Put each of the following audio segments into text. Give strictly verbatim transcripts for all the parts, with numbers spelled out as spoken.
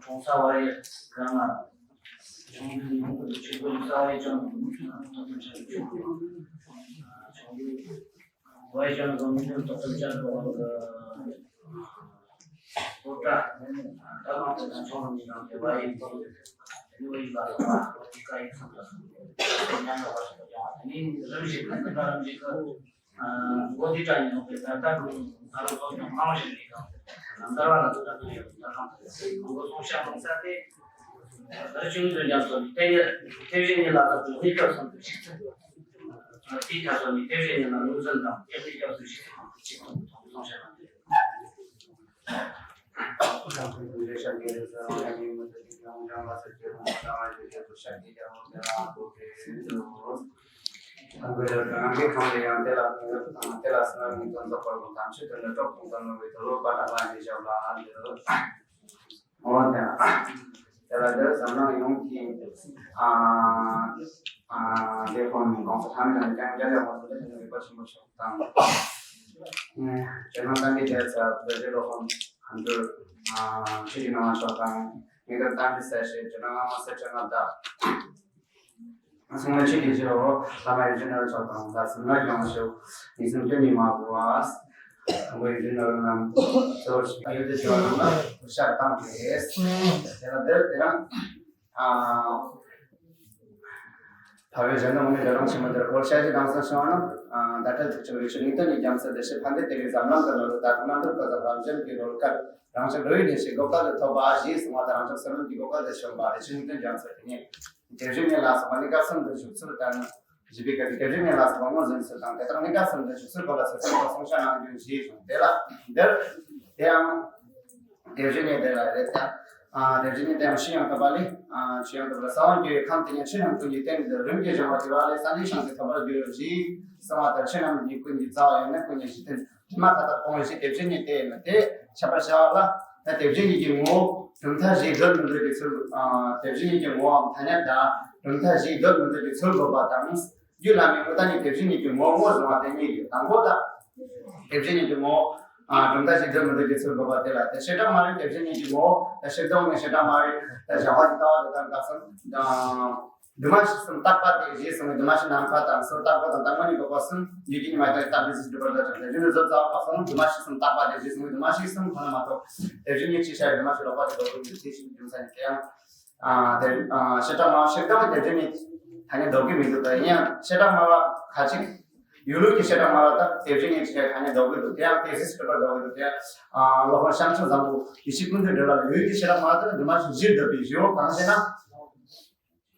གྲོང་གསར་བ་ཡི་སྐར་མ། ཆུང་དུས་ཡོང་གི་ཆུ་བོའི་རྩ་བའི་ལྗོངས་ཆུང་དུས་བའི་ལྗོངས་ཀྱི་མི་འདུན་ཏོག་ཙམ་ཅན་དུ་བ་གི་སློབ་གྲྭ་ད་གང་དུ་དང་ཆུང་རིམ་གྱི་ནང་དུ་བ་ཡི་སློབ་དེ་ནི་བ་ཡི་ལ་སོགས་པ་སྐད་ཡིག་སོགས་ལ་སོགས་པའི་ཉམས་ལ་བ་ཞིག་ཏུ་སྦྱོང་བ་དེ་ནི་རིམ་བཞིན་གྱི་རིམ་བཞིན་གྱི་འགོ་འདི་དྲ་ཉིན་ནོ་པའི་ད་ལྟ་གི་ད་རུང་ཚོགས་ཀྱང་གང་ཞིག་རེད་ཀྱང་། གསར་བ་ལ་ཚོགས་ཀྱང་ཡོད་པའི་ད་གང་དུ་ཡོད་པའི་ཁོང་གི་སོང་ཤ་ལོང་ས་དེ། ད་ཆུང་དུ་ཉམས་སོ་ནི་དེ་ཡི་དེ་བཞིན་ཉིད་ལ་ད་དུ་གནས་སྐབས་སམ་དུ་ཞིག་ཚུལ། དེའི་ཐ་སོ་ནི་དེ་བཞིན་ཉིད་ལ་ངོས་འཛིན་དང་དེ་གནས་སྐབས་སུ་ཞིག་ཚུལ་ཁོང་གི་ཆེད་དུ་ཐོག་སོང་ཤ་ལོང་དེ། དང་། ཨ་ཨ་དེ་ཁོང་གོང་ས་ཐམ་ནང་ཀྱང་རྒྱ་ལས་ཁོང་ཚོ་དེ་ནས་རིག་པ་ཆེན་པོ་ཞིག་དང་། ཨ་ཇོ་ནང་ཏང་གི་རྒྱལ་ས་བོད་རིགས་སློབ་གྲྭ་ཁམས་སྤྲུལ་ཨ་ཆོས་ཀྱི་སྣང་བ་མཆོག་དང་། མི་ཁ་ཏང་གི་སྲས་ཞེས་ཇོ་ནང་སྔ་མ་སེར་བྱེས་ལྔ་བདག་སྲུང་མའི་ཆོས་ཀྱི་རྗེ་བོ་བླ་མ་ཡིད་བཞིན་ནོར་བུ་མཆོག་དང་། ལ་སྲུང་མ་སྐྱོང་ཞུ་ཉིན་གསུམ་སྐྱོན་གཉིས་མ་བོ་བ། དང་པོ་ཡིད་བཞིན་ནོར་བུ་རྣམས་གཙོ་བོར་བྱས་ཡོད་དེ་ཞུ་བ་རྣམས་ལ་གུས་ཞབས་བཏང་སྟེ། དེ་ལ་འདིར་དེ་རང་། ཨ། ཕ་བའི་གཞན་དུ་འོང་ནས་རི་རང་ཆེན་མོ་འདིར་སྐོར་ཤ་ཞིག་དང་སོང་བྱུང་བ་ན། ཨ། ད་ལྟ་ཐུག་ཆུང་རིག་ཆུ་ནུས་སྟོན་གྱི་རྒྱ་མཚོ་དེ་ཕྱིར་ཕན་བདེ་དེ་བའི་འཛམ་གླིང་གི་ནོར་བུ་ད་དུང་ནམ་རྒྱུན་ཁོ་ཚོ་རང་བཞིན་གྱི་རོལ་དཀར་རང་བྱུང་རོལ་པའི་ནས་ཤིག་གོ་སྐབས་དེ་ཐོབ་པ་ཞེས་གསུངས་པ་དང་། རང་བྱུང་བསོད་ནམས་ཀྱི་གོ་སྐབས་དེ་བྱུང་བ་རེད། ཆུ་ནུས་སྟོན་རྒྱ་མཚོ་དེ་ནི་དེ་བཞིན་ཉིད་ལ་སོགས་པ་གནས་སྐབས་གསུམ་དུ་བཞུགས་ཚུལ་དང་། བཞི་པའི་སྐབས་ཀྱི་དེ་བཞིན་ཉིད་ལ་སོགས་པ་ངོས་འཛིན་ཚུལ་དང་། དེ་དག་གནས་སྐབས་གསུམ་དུ་བཞུགས་ཚུལ་སྐོར་ལ་ཚུལ་གསུམ་དུ་གསུང་བཤད་གནང་རྒྱུ་ཞེས་གསུངས། དེ་ལ་འདིར་དེའང་། དེ་བཞིན་ཉིད་དེ་ལ་རེད་ཀྱང་། ཨ། དེ་བཞིན་ཉིད་དེའང་ཆོས་དབྱིངས་སྟོང་པ་ལས། ཨ། ཆོས་དབྱིངས་སྟོང་པ་ལས་ས་བོན་གྱི་ཁམས་དེ་ཉིད་ཆོས་རྣམས་ཀུན་གྱི་རྟེན་དུ་རིམ་གྱིས་བྱུང་བར་གྱུར་པ་ལས་ས་འཛིན་ཞིང་དུ་ཐོབ་པར་འགྱུར་ཞེས་གསུངས་པ་ལྟར། ཆོས་རྣམས་ཀུན་གྱི་རྩ་བ་ཡང་ན་ཀུན་གྱི་གཞི་རྟེན་དྲི་མ་མཐའ་དག་སྤོང་བའི་ཕྱིར་དེ་བཞིན་ཉིད་དེ་ཡིན་ན་དེ་ཁྱད་པར་བྱ་བ་ལ། ད་དེ་བཞིན་ཉིད་ཀྱི་ངོ་བོ་གྲུབ་མཐའ་བཞིའི་འདོད་མི་འདོད་ཀྱི་ཚུལ། ཨ། དེ་བཞིན་ཉིད་ཀྱི་ངོ་བོའམ་ཐ་སྙད་དང་གྲུབ་མཐའ་བཞིའི་འདོད་མི་འདོད་ཀྱི་ཚུལ་དགོས་པ་དང་། རྒྱུད་བླ་མའི་དངོས་བསྟན་ནི་དེ་བཞིན་ཉིད་ཀྱི་ངོ་བོ་ངོས་བཟུང་བ་དེ་གཉིས་ཀྱི་དང་པོ་དང་། དེ་བཞིན་ཉིད་ཀྱི་ངོ་བོ། ཨ། གྲུབ་མཐའ་བཞིའི་འདོད་མི་འདོད་ཀྱི་ཚུལ་དགོས་པ་དེ་ལ་དེ་བྱེ་བྲག་སྨྲ་བས་དེ་བཞིན་ཉིད་ཀྱི་ངོ་བོ་དང་། ཕྱིར་ལྡོག་ནས་བྱེ་བྲག་སྨྲ་བས་ད་བྱ་བ་གྱི་ལྟ་བ་དེ་ལྟར་དགག་སོང་། ཨ། འདུས་མ་བྱས་གསུམ་བརྟག་པ་དེ་ཞེས་གསུངས་པའི་འདུས་མ་བྱས་ནམ་མཁའ་དང་སོ་བརྟག་པ་དང་བརྟག་མིན་ནི་འགོག་པ་གསུམ་ཡུལ་གྱི་ཉི་མ་ལྟར་བརྟག་པའི་ཚུལ་སྒྲུབ་པར་འདོད་ཅིང་། དེ་བཞིན་དུ་གཟོད་རྩ་བ་བརྟག་སོང་འདུས་མ་བྱས་གསུམ་བརྟག་པ་དེ་ཞེས་གསུངས་པའི་འདུས་མ་བྱས་གསུམ་ཁོ་ན་མ་གཏོགས། དེ་བཞིན་ཉིད་ཅེས་བྱ་བའི་འདུས་མ་བྱས་ལོག་པ་ཞིག་ལྡོག་པའི་ཚུལ་དེ་བཞིན་རྒྱུ་མཚན་ནི་དེ་ཡང་། ཨ། དེ། ཨ། བྱེ་བྲག་སྨྲ་བ་ཕྱིར་ལྡོག་པའི་དེ་བཞིན་ཉིད་ཐ་སྙད་འདོགས་ཀྱི་མི་འདུག་པ། ཡིན་ཡང་བྱེ་བྲག་སྨྲ་བ་ཁ་ཅིག་ཡུལ་ལུགས་ཀྱི་བྱེ་བྲག་སྨྲ་བ་དག་དེ་བཞིན་ཉིད་ཀྱི་ཐ་སྙད་འདོགས་ཀྱི་འདུག། དེ་ཡང་དེ་སྲིད་སྤྲོས་པར་འདོགས་ཀྱི་འདུག། དེ་ཡང་། ཨ། སློབ་དཔོན་ཤཱཀྱ་བཟང་པོ་ཡེ་ཤེས་ཀུན་འདུས་སྒྲོལ་ལ་ཡུལ་གྱི་བྱེ་བྲག་སྨྲ་བ་དག་ནི་འདུས་མ་བྱས་བཞིར་འདོད་པའི་གཞི་བོ་གང་ཞེ་ན།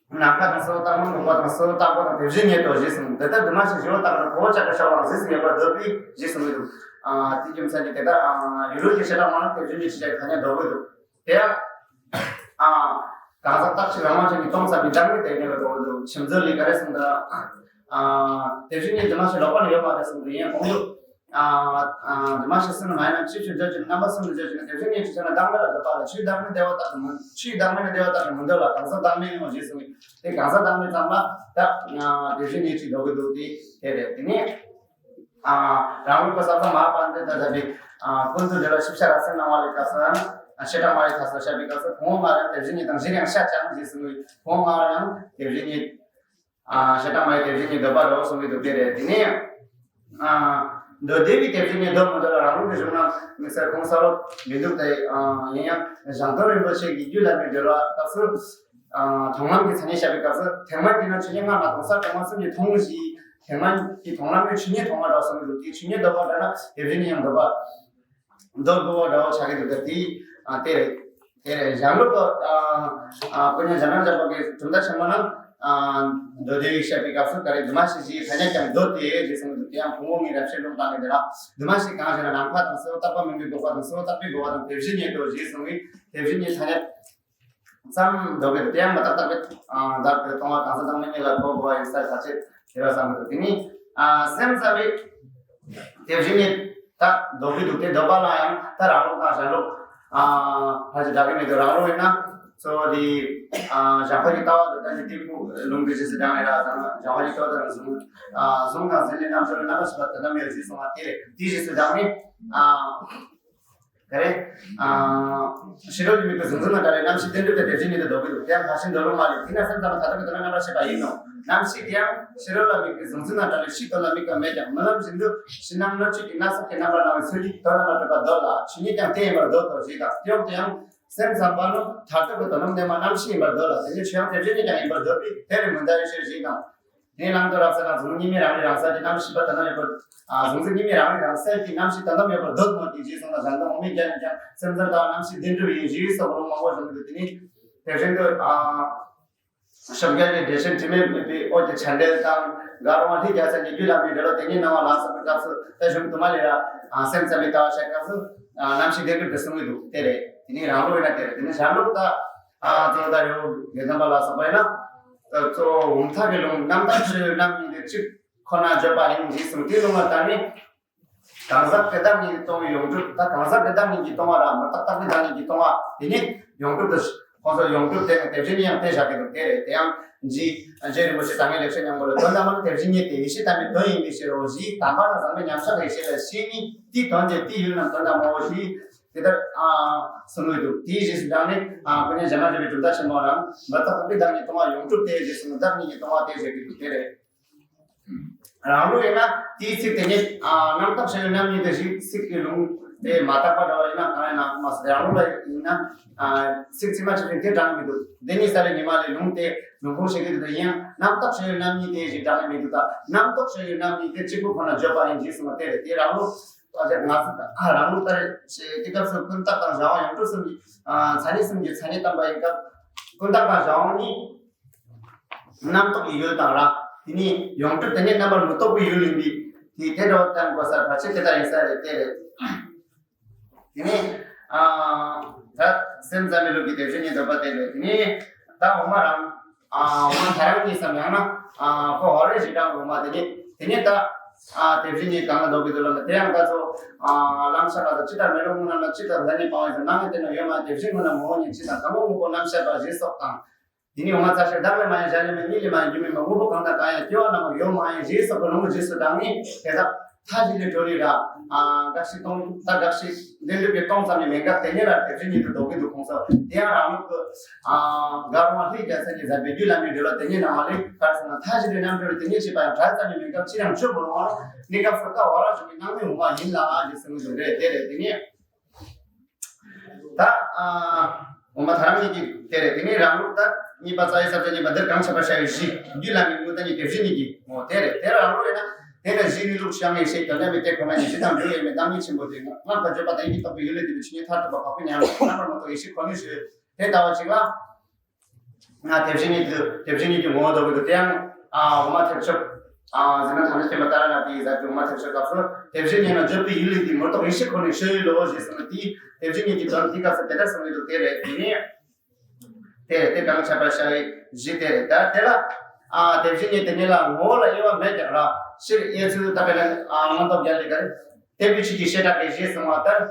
ནམ་མཁའ་དང་སོ་བརྟག་མིན་འགོག་པ་དང་སོ་བརྟག་པ་དང་དེ་བཞིན་ཉིད་དོ་ཞེས་གསུངས། དེ་ལྟར་འདུས་མ་བྱས་བཞི་བོ་དག་ནི་གོ་བོ་ཅག་གི་ཤར་བའང་གཟིགས་སུ་ངེས་པར་འདོད་པས་ཞེས་གསུངས་ཡོད། ཨ། དེ་རྒྱུ་མཚན་གྱིས་དེ་ལྟར། ཨ། ཡུལ་ལུགས་ཀྱི་བྱེ་བྲག་སྨྲ་བ་དེ་བཞིན་ཉིད་ཅེས་བྱ་བའི་ཐ་སྙད་འདོགས་ཀྱི་འདུག། དེ་ཡང་། ཨ། གང་ཟག་བརྟག་ཕྱིར་རང་དབང་ཅན་གྱིས་སྟོང་བསམ་པའི་བདག་མེད་དེ་ཉིད་ལ་གོ་བ་འདུག། ཆིག་མཛོད་ལས་ག་རེ་གསུངས་དང་། ཨ། དེ་བཞིན་ཉིད་འདུས་མ་བྱས་ལོག་པ་ནི་ཡོད་མ་རེད་གསུངས་འདུག། ཡིན་ཡང་གོང་དུ། ཨ། ཨ། འདུས་མ་བྱས་གསུམ་ནི་མ་ཡིན་ནམ། ཕྱིར་ཕྱིར་འཇོག་ཅིང་རྣམ་པ་གསུམ་དུ་འཇོག་ཅིང་། དེ་བཞིན་ཉིད་ཅེས་བྱ་ན་བདག་མེད་ལ་འདོད་པ་ལ། ཆོས་བདག་མེད་བདེ་བ་ལྟར་དུ་མི། ཆོས་བདག་མེད་ནི་བདེ་བ་ལྟར་དུ་མི་འདོད་ལ། གང་ཟག་བདག་མེད་ཡིན་ནོ་ཞེས་གསུངས་པས། དེ་གང་ཟག་བདག་མེད་ཙམ་ལ་ད། ཨ། དེ་བཞིན་ཉིད་ཅེས་འདོགས་ཀྱི་འདུག། དེ་དེ་རེད། དེ་ནས། ཨ། རང་ལུགས་པ་ས་མཐའ་མ་ཧཱ་པཎྜི་ཏ་ལྟ་བུའི། ཨ། ཀུན་ཏུ་འདུས་ལ་ཞིབ་ཆ་ར་སེ་གནང་བ་ལས་སྐབས་སུ། ཨ། བྱེ་བྲག་སྨྲ་བའི་ཐ་སྙད་བཤད་པའི་སྐབས་སུ་ཕུང་པོ་ལྔ་ཡང་དེ་བཞིན་ཉིད་དང་། བཞིར་ཡང་ཤ་ཅན་ཞེས་གསུངས་པའི་ཕུང་པོ་ལྔ་ཡང་དེ་བཞིན་ཉིད། ཨ། བྱེ་བྲག་སྨྲ་བས་དེ་བཞིན་ཉིད་འདོད་པ་རེད་གསུངས་པའི་འདུག། དེ་རེད། དེ་ནས། ཨ། འདོད་བདེ་བའི་དེ་བཞིན་ཉིད་འདོད་མི་འདོད་ལ་རང་ལུགས་ཀྱི་གཞུང་ན་དམིགས་བསལ་ཁུངས་གསལ་བོ་མི་འདུག་སྟེ། ཨ། ཡིན་ཡང་ཞང་སྟོན་རིན་པོ་ཆེ་གིས་རྒྱུད་བླ་མའི་འགྲེལ་བ་སྐབས་སུ། ཨ། མཐོང་ལམ་གྱི་མཚན་ཉིད་བཤད་པའི་སྐབས་སུ་ཐེག་དམན་གྱིས་ནི་ཆོས་ཉིད་སྔར་མ་མཐོང་ས་གོང་མ་གསུམ་གྱིས་མཐོང་ཞེས། ཐེག་དམན་གྱི་མཐོང་ལམ་ནི་ཆོས་ཉིད་མཐོང་བ་འདྲ་གསུངས་འདུག། དེ་ཆོས་ཉིད་འདོད་པ་འདྲ་ན་དེ་བཞིན་ཉིད་ཡང་འདོད་པ། འདོད་དགོས་པ་འདྲ་བོ་ཆགས་ཀྱི་འདུག་སྟེ། དེ། ཨ། དེ་རེད། དེ་རེད། ཞང་ལུགས་པ། ཨ། ཨ། དཔེར་ན་འཇམ་དབྱངས་བཞད་པ་གི་གྲུབ་མཐའ་ཆེན་མོ་ན། ཨ། མདོ་སྡེ་བའི་བཤད་པའི་སྐབས་སུ་ག་རེ། འདུས་མ་བྱས་བཞིའི་ཐ་སྙད་ཀྱང་འདོད་དེ་ཞེས་གསུངས་འདུག། དེ་ཡང་ཕུང་པོ་ལྔའི་རབ་བྱེད་ལུང་དྲངས་ནས་དེ་ལ། འདུས་མ་བྱས་གང་ཞེ་ན། ནམ་མཁའ་དང་སོ་བརྟག་པ་མིན་པའི་འགོག་པ་དང་། སོ་བརྟག་པའི་འགོག་པ་དང་། དེ་བཞིན་ཉིད་དོ་ཞེས་གསུངས་པས་དེ་བཞིན་ཉིད་ཐ་སྙད། ཙམ་འདོད་ཀྱི་འདུག་དེ་ཡང་མ་ཏག་ཏག་གི་བདག་ཏུ་གཏོང་བ་གང་ཟག་དང་མི་གཉིས་ལ་གོ་དགོས་པ་ཡིན་ས་ཁ་ཆེ་དེ་ར་བསམ་གྱི་འདུག་དེ་ནི་སེམས་ཙམ་པའི་དེ་བཞིན་ནི་ད་འདོད་ཀྱི་འདུག་དེ་འདོད་པ་ལ་ཡང་ད་རང་ལུགས་དང་གཞན་ལུགས་ཕལ་ཆེར་འདྲ་གི་མི་འདུག་རང་ལུགས་ཡིན་ན་གཙོ་བོ་དེ་གཞན་ཕ་གི་ལྟ་བ་དང་ད་ནི་ཏིག་པུ་ལུང་གི་རྗེས་སུ་འབྲང་ཡིན་ར་ཙང་གཞན་ཕ་གི་ལྟ་བ་དང་གཟུང་གཟུང་དང་ཟིན་ལས་རྣམ་གཞག་ལ་རྣམ་པར་ཤེས་པ་དོན་དམ་ཡོད་ཅེས་གསུངས་པ་དེ་རེད། དེའི་རྗེས་སུ་འབྲང་ནི། ག་རེ། ཕྱི་རོལ་གྱི་མིག་གི་གཟུང་འཛིན་དང་བྲལ་བའི་རྣམ་ཤེས་ལྡན་གྲུབ་པའི་དེ་བཞིན་ཉིད་དུ་འདོད་ཀྱི་འདུག་དེ་ཡང་ཕར་ཕྱིན་འདོད་ལུགས་མ་ལུས་དེ་ན་སེམས་ཙམ་པ་མཐར་ཐུག་གི་དོན་ལ་རྣམ་པར་ཤེས་པ་ཡིན་ནོ། རྣམ་ཤེས་དེ་ཡང་ཕྱི་རོལ་ལ་མིག་གི་གཟུང་འཛིན་དང་བྲལ་བའི་ཕྱིའི་དོན་ལ་དམིགས་པ་མེད་ཀྱང་རྨི་ལམ་བཞིན་དུ་ཕྱི་ནང་སྣོད་བཅུད་ཀྱི་སྣ་ཚོགས་ཀྱི་རྣམ་པར་སྣང་བའི་ཚུལ་གྱིས་དོན་དམ་ལ་གྲུབ་པར་འདོད་ལ་ཕྱི་ཉིད་ཀྱང་དེ་ཡིན་པར་འདོད་དོ་ཞེས་དང་། དེ་ཡང་དེ་ཡང་སེམས་ཙམ་པ་ནི་མཐར་ཐུག་གི་དོན་དམ་གནས་མ་རྣམ་ཤེས་ཡིན་པར་འདོད་ལ་དེ་ཉིད་ཆོས་དབྱིངས་དེ་བཞིན་ཉིད་ཀྱང་ཡིན་པར་འདོད་པས་དེ་ལས་མི་འདའ་བའི་ཕྱིར་ཞེས་དང་། དེ་ནས་བླང་དོར་རབ་གསལ་ལ་གཟུང་འཛིན་གཉིས་མེད་རང་རིག་རང་གསལ་གྱི་རྣམ་ཤེས་པ་དོན་དམ་ཡོད་པར། ཨ་གཟུང་འཛིན་གཉིས་མེད་རང་རིག་རང་གསལ་གྱི་རྣམ་ཤེས་དོན་དམ་ཡོད་པར་འདོད་མོད་ཀྱི་ཞེས་གསུངས་ལ་གཞན་དོན་དབང་མེད་རྒྱལ་ཡིན་ཀྱང་སེམས་ཙམ་ལྟ་བ་རྣམ་ཤེས་ལྡན་གྲུབ་ཡིན་ཞེས་སོགས་ལུང་མང་པོ་བྱུང་གི་འདུག་དེ་ནི་དེ་བཞིན་དུ་ཨ་ཞབས་རྒྱལ་གྱི་འགྲེལ་ཆེན་དྲི་མེད་མེད་པའི་འོད་ཀྱི་ཆ་འགྲེལ་དང་། དགའ་རོང་བ་ལྷའི་རྒྱལ་མཚན་གྱི་རྒྱུད་བླ་མའི་འགྲེལ་བ་དེ་ཉིད་སྣང་བ་ལ་སོགས་པའི་སྐབས་སུ་ད་གཞུང་དུ་མ་ལས་ར་ཨ་སེམས་ཙམ་པའི་ལྟ་བ་བཤད་སྐབས་སུ་ཨ་རྣམ་ཤེས་ལྡན་གྲུབ་ཏུ་གསུང་གི་འདུག་དེ་རེད། དེ་ནི་རང་ལུགས་ཡིན་ན་དེ་རེད། དེ་ནི་གཞན་ལུགས་ད། ཨ་གཙོ་བོ་ད་རེའུ་དགེ་འདུན་པ་ལ་སོགས་པ་ཡིན་ན། ད་གཙོ་བོ་འོང་ཐབས་ཀྱི་ལུང་རྣམ་དག་ཕྱི་རོལ་རྣམ་གཉིས་ཏེ་གཅིག་ཁོ་ན་བརྗོད་པ་ཡིན་ཞེས་གསུངས། དེའི་ལུང་ལ་ལྟ་ནི། གང་ཟག་གི་བདག་ཉིད་ཀྱིས་སྟོང་བའི་ཡོངས་གྲུབ། ད་གང་ཟག་གི་བདག་ཉིད་ཀྱིས་སྟོང་བ་ར་མི་རྟག་བདག་གི་བདག་ཉིད་ཀྱིས་སྟོང་བ་དེ་ནི་ཡོངས་གྲུབ་ཏུ་ཁོང་ཚོ་ཡོངས་གྲུབ་དེ་ནི་དེ་བཞིན་ཉིད་ཡང་དེ་བཞག་གི་འདུག་དེ་རེད། དེ་ཡང་རྗེ་རྗེ་རིན་པོ་ཆེ་དྲང་ངེས་ལེགས་བཤད་སྙིང་པོ་ལ་དོན་དམ་པར་དེ་བཞིན་ཉིད་དེ་ཡེ་ཤེས་དམ་པའི་དོན་ཡིན་པའི་ཕྱིར་རོ་ཞེས་དམ་པ་ན་ཟག་མེད་མཉམ་གཞག་ཡེ་ཤེས་ལ་ཤེས་ནི་དེའི་དོན་དེ་དེའི་ཡུལ་རྣམས་དོན་དམ་པའོ་ཞེས། དེ་ལྟར་ཨ་གསུང་གི་འདུག་དེའི་རྗེས་སུ་འབྲངས་ནས་ཨ་དཀོན་གཉེར་ཞྭ་དམར་བཞད་པའི་གྲུབ་མཐའ་ཆེན་མོ་རང་མི་རྟག་པའི་བདག་ཉིད་སྟོང་བ་ཡོངས་གྲུབ་སྟེ་རྗེས་སུ་བདག་ཉིད་ཀྱིས་སྟོང་བ་སྟེ་ཞེས་པའི་དེ་རེད། རང་ལུགས་ཡིན་ན་དེའི་ཚིག་དེ་ཉིད་ཨ་རྣམ་དག་ཕྱི་རོལ་རྣམ་གཉིས་ཏེ་ཞེས་ཚིག་གི་ལུང་དེ་མ་དག་པ་འདྲ་བ་ཡིན་ན་གང་ཡིན་ན་མ་ཟད། རང་ལུགས་ལ་ཡིན་ན་ཨ་ཚིག་ཚིག་མ་གཅིག་ཏུ་དེ་དྲངས་མི་འདུག་འདི་ནི་ས་ལེ་ཉི་མ་ལས་ལུང་དེ་ལུང་ཁུངས་ཤིག་གི་དེ་ཡིན་ཡང་རྣམ་དག་ཕྱི་རོལ་རྣམ་གཉིས་ཏེ་ཞེས་དྲངས་མི་འདུག་ད་རྣམ་དག་ཕྱི་རོལ་རྣམ་གཉིས་ཏེ་གཅིག་པུ་ཁོ་ན་བརྗོད་པ་ཡིན་ཞེས་གསུངས་པ་དེ་རེད། དེ་རང་ལུགས། ང་ཚོ་ཨ་རང་ལུགས་ལྟར་བྱས་དེ་སྐབས་སུ་ཀུན་བརྟགས་དང་གཞན་དབང་ཡོངས་གྲུབ་གསུམ་གྱི་ཨ་མཚན་ཉིད་གསུམ་གྱི་མཚན་ཉིད་བསྟན་པ་ཡིན་སྐབས། ཀུན་བརྟགས་དང་གཞན་དབང་ནི་རྣམ་རྟོག་གི་ཡུལ་དང་ར། དེ་ནས་ཡོངས་གྲུབ་དེ་ནི་རྣམ་པར་མི་རྟོག་པའི་ཡུལ་ཡིན་པས་དེ་དེ་འདྲ་བ་བསྟན་དགོས་ས་ཕལ་ཆེར་དེ་ལྟར་ཡིན་ས་རེད། དེ་རེད། དེ་ནས་ཨ་ད་སེམས་ཙམ་པའི་ལུགས་ཀྱི་དེ་བཞིན་ཉིད་འདོད་པ་དེ་རེད། དེ་ནས་ད་འོ་མ་རང་། ཨ་འོ་མ་ཐལ་རང་གཉིས་སམ་ཡང་ན་ཨ་ཁོ་འོ་རེ་ཞིག་གྲང་འོ་མ་དེ་ནི་དེ་ནི་ད་ཨ་དེ་བཞིན་ཉིད་གང་ལ་འདོད་ཀྱི་འདུག་ལབ་ན་དེ་ཡང་ད་ཚོ་ཨ་ལམ་ཤ་ལ་ད་ཅི་ལྟར་མེ་ལོང་སྔོན་ན་ཅི་ལྟར་ལ་ནི་སྤང་བའི་ནང་ནས་དེ་ན་ཡོད་མ་དེ་བཞིན་སྔོན་ན་ངོ་བོ་ཉིད་ཅི་དང་དང་པོ་དངོས་པོ་རྣམ་ཤེས་པ་ཞེས་སོགས་དང་། དེ་ནི་འོ་མ་རྩ་ཤེར་བདག་ལས་མ་ཡིན་གཞན་ལས་མིན་གཉིས་ལས་མ་ཡིན་རྒྱུ་མེད་མ་དངོས་པོ་གང་དང་གང་ཡང་སྐྱེ་བ་རྣམས་ཡོད་མ་ཡིན་ཞེས་སོགས་ཀྱི་ལུང་རྗེས་སུ་འབྲངས་ནས་དེ་དག་མཐའ་བཞི་ལས་གྲོལ་ནས་ར། ཨ་དགག་བྱའི་སྟོང་ད་དགག་བྱའི་ལྡན་གྲུབ་ཀྱི་སྟོང་ཙམ་ནི་མེད་འགག་དེ་ཉིད་ལ་དེ་བཞིན་ཉིད་དུ་འདོད་ཀྱི་འདུག་ཁོང་ཚོ་དེ་ཡང་རང་ལུགས་ཀྱི་ཨ་དགའ་རུང་བ་ལྷའི་རྒྱལ་མཚན་གྱི་ཟབ་པའི་རྒྱུད་བླ་མའི་འགྲེལ་བ་དེ་ཉིད་ནང་བ་ལས་ག་རེ་ཟེར་ན། མཐའ་བཞི་ལས་རྣམ་གྲོལ་དེ་ཉིད་བྱེད་པ་ཡང་བྲལ་ཙམ་ནི་མེད་འགག་ཅི་ཡང་བརྗོད་མི་རུང་བ་ནི་སྐབས་སུ་ཀ་བ་ར་བྱུང་བའི་སྣང་མེད་འོ་མ་ཡིན་ལ་ཞེས་གསུངས་འདུག་རེད། དེ་རེད། དེ་ནས། ད་ཨ་འོ་མ་ཐལ་རང་གཉིས་ཀྱི་དེ་རེད། དེ་ནས་རང་ལུགས་ད་གཉིས་པ་རྩ་བའི་ས་བཅད་གཉིས་པ་འདིར་གང་ཁྱབ་པར་བྱ་བའི་གཞི་རྒྱུད་བླ་མའི་དངོས་བསྟན་གྱི་དེ་བཞིན་ཉིད་ཀྱི་ངོ་བོ་དེ་རེད། དེ་རང་ལུགས་ཡིན་ན་དེ་ལ་གཞི་ནི་ལུགས་བྱང་ཡེ་ཤེས་དོན་དམ་པའི་དེ་ཁོ་ན་ཉིད་གཞི་དང་འབྲེལ་ཡོད་མེད་བདག་ཉིད་ཆེན་པོ་དེ་སྔགས་དང་བརྗོད་པ་དང་ཡིད་ཀྱིས་རྟོགས་པའི་ཡུལ་ལས་འདས་པའི་ཆོས་ཉིད་མཐར་ཐུག་པ་འཕགས་པའི་ཉམས་རྣམ་པར་མི་རྟོག་ཡེ་ཤེས་ཁོ་ནའི་ཆོས་དེ་ལྟ་བ་ཅིག་ལ། ང་དེ་བཞིན་ཉིད་དུ་དེ་བཞིན་ཉིད་ཀྱི་ངོ་བོ་འདོད་ཀྱི་འདུག་དེ་ཡང་ཨ་འོ་མ་ཐེག་མཆོག་ཨ་ཟེར་ན་ཐམས་ཅད་མཁྱེན་པ་ཏཱ་ར་ནཱ་ཐའི་ཡི་ཟབ་ཀྱི་འོ་མ་ཐེག་མཆོག་སྐབས་སུ་དེ་བཞིན་ཉིད་ནི་བརྗོད་པའི་ཡུལ་ལས་འདས་མི་རྟོག་ཡེ་ཤེས་ཁོ་ནའི་ཆོས་ཡིན་ནོ་ཞེས་གསུངས་ནས་དེའི་དེ་བཞིན་ཉིད་ཀྱི་དོན་དེའི་སྐབས་སུ་དེ་ལྟར་གསུངས་ཀྱི་འདུག་དེ་རེད། དེ་ནས་དེ་རེད། དེ་གང་ཁྱབ་པར་བྱ་བའི་གཞི་དེ་རེད། ད་དེ་ལ་ཨ་དེ་བཞིན་ཉིད་དེ་ཉིད་ལ་ངོ་བོ་ལ་དབྱེ་བ་མེད་ཀྱང་ར་སྤྱིར་དབྱེ་ཚུལ་ད་དཔེར་ན་ཨ་མངོན་རྟོགས་རྒྱན་ལས་ཀར། དེ་བས་ཆོས་ཀྱི་བྱེ་བྲག་གི་ཞེས་གསུངས་པ་ལྟར།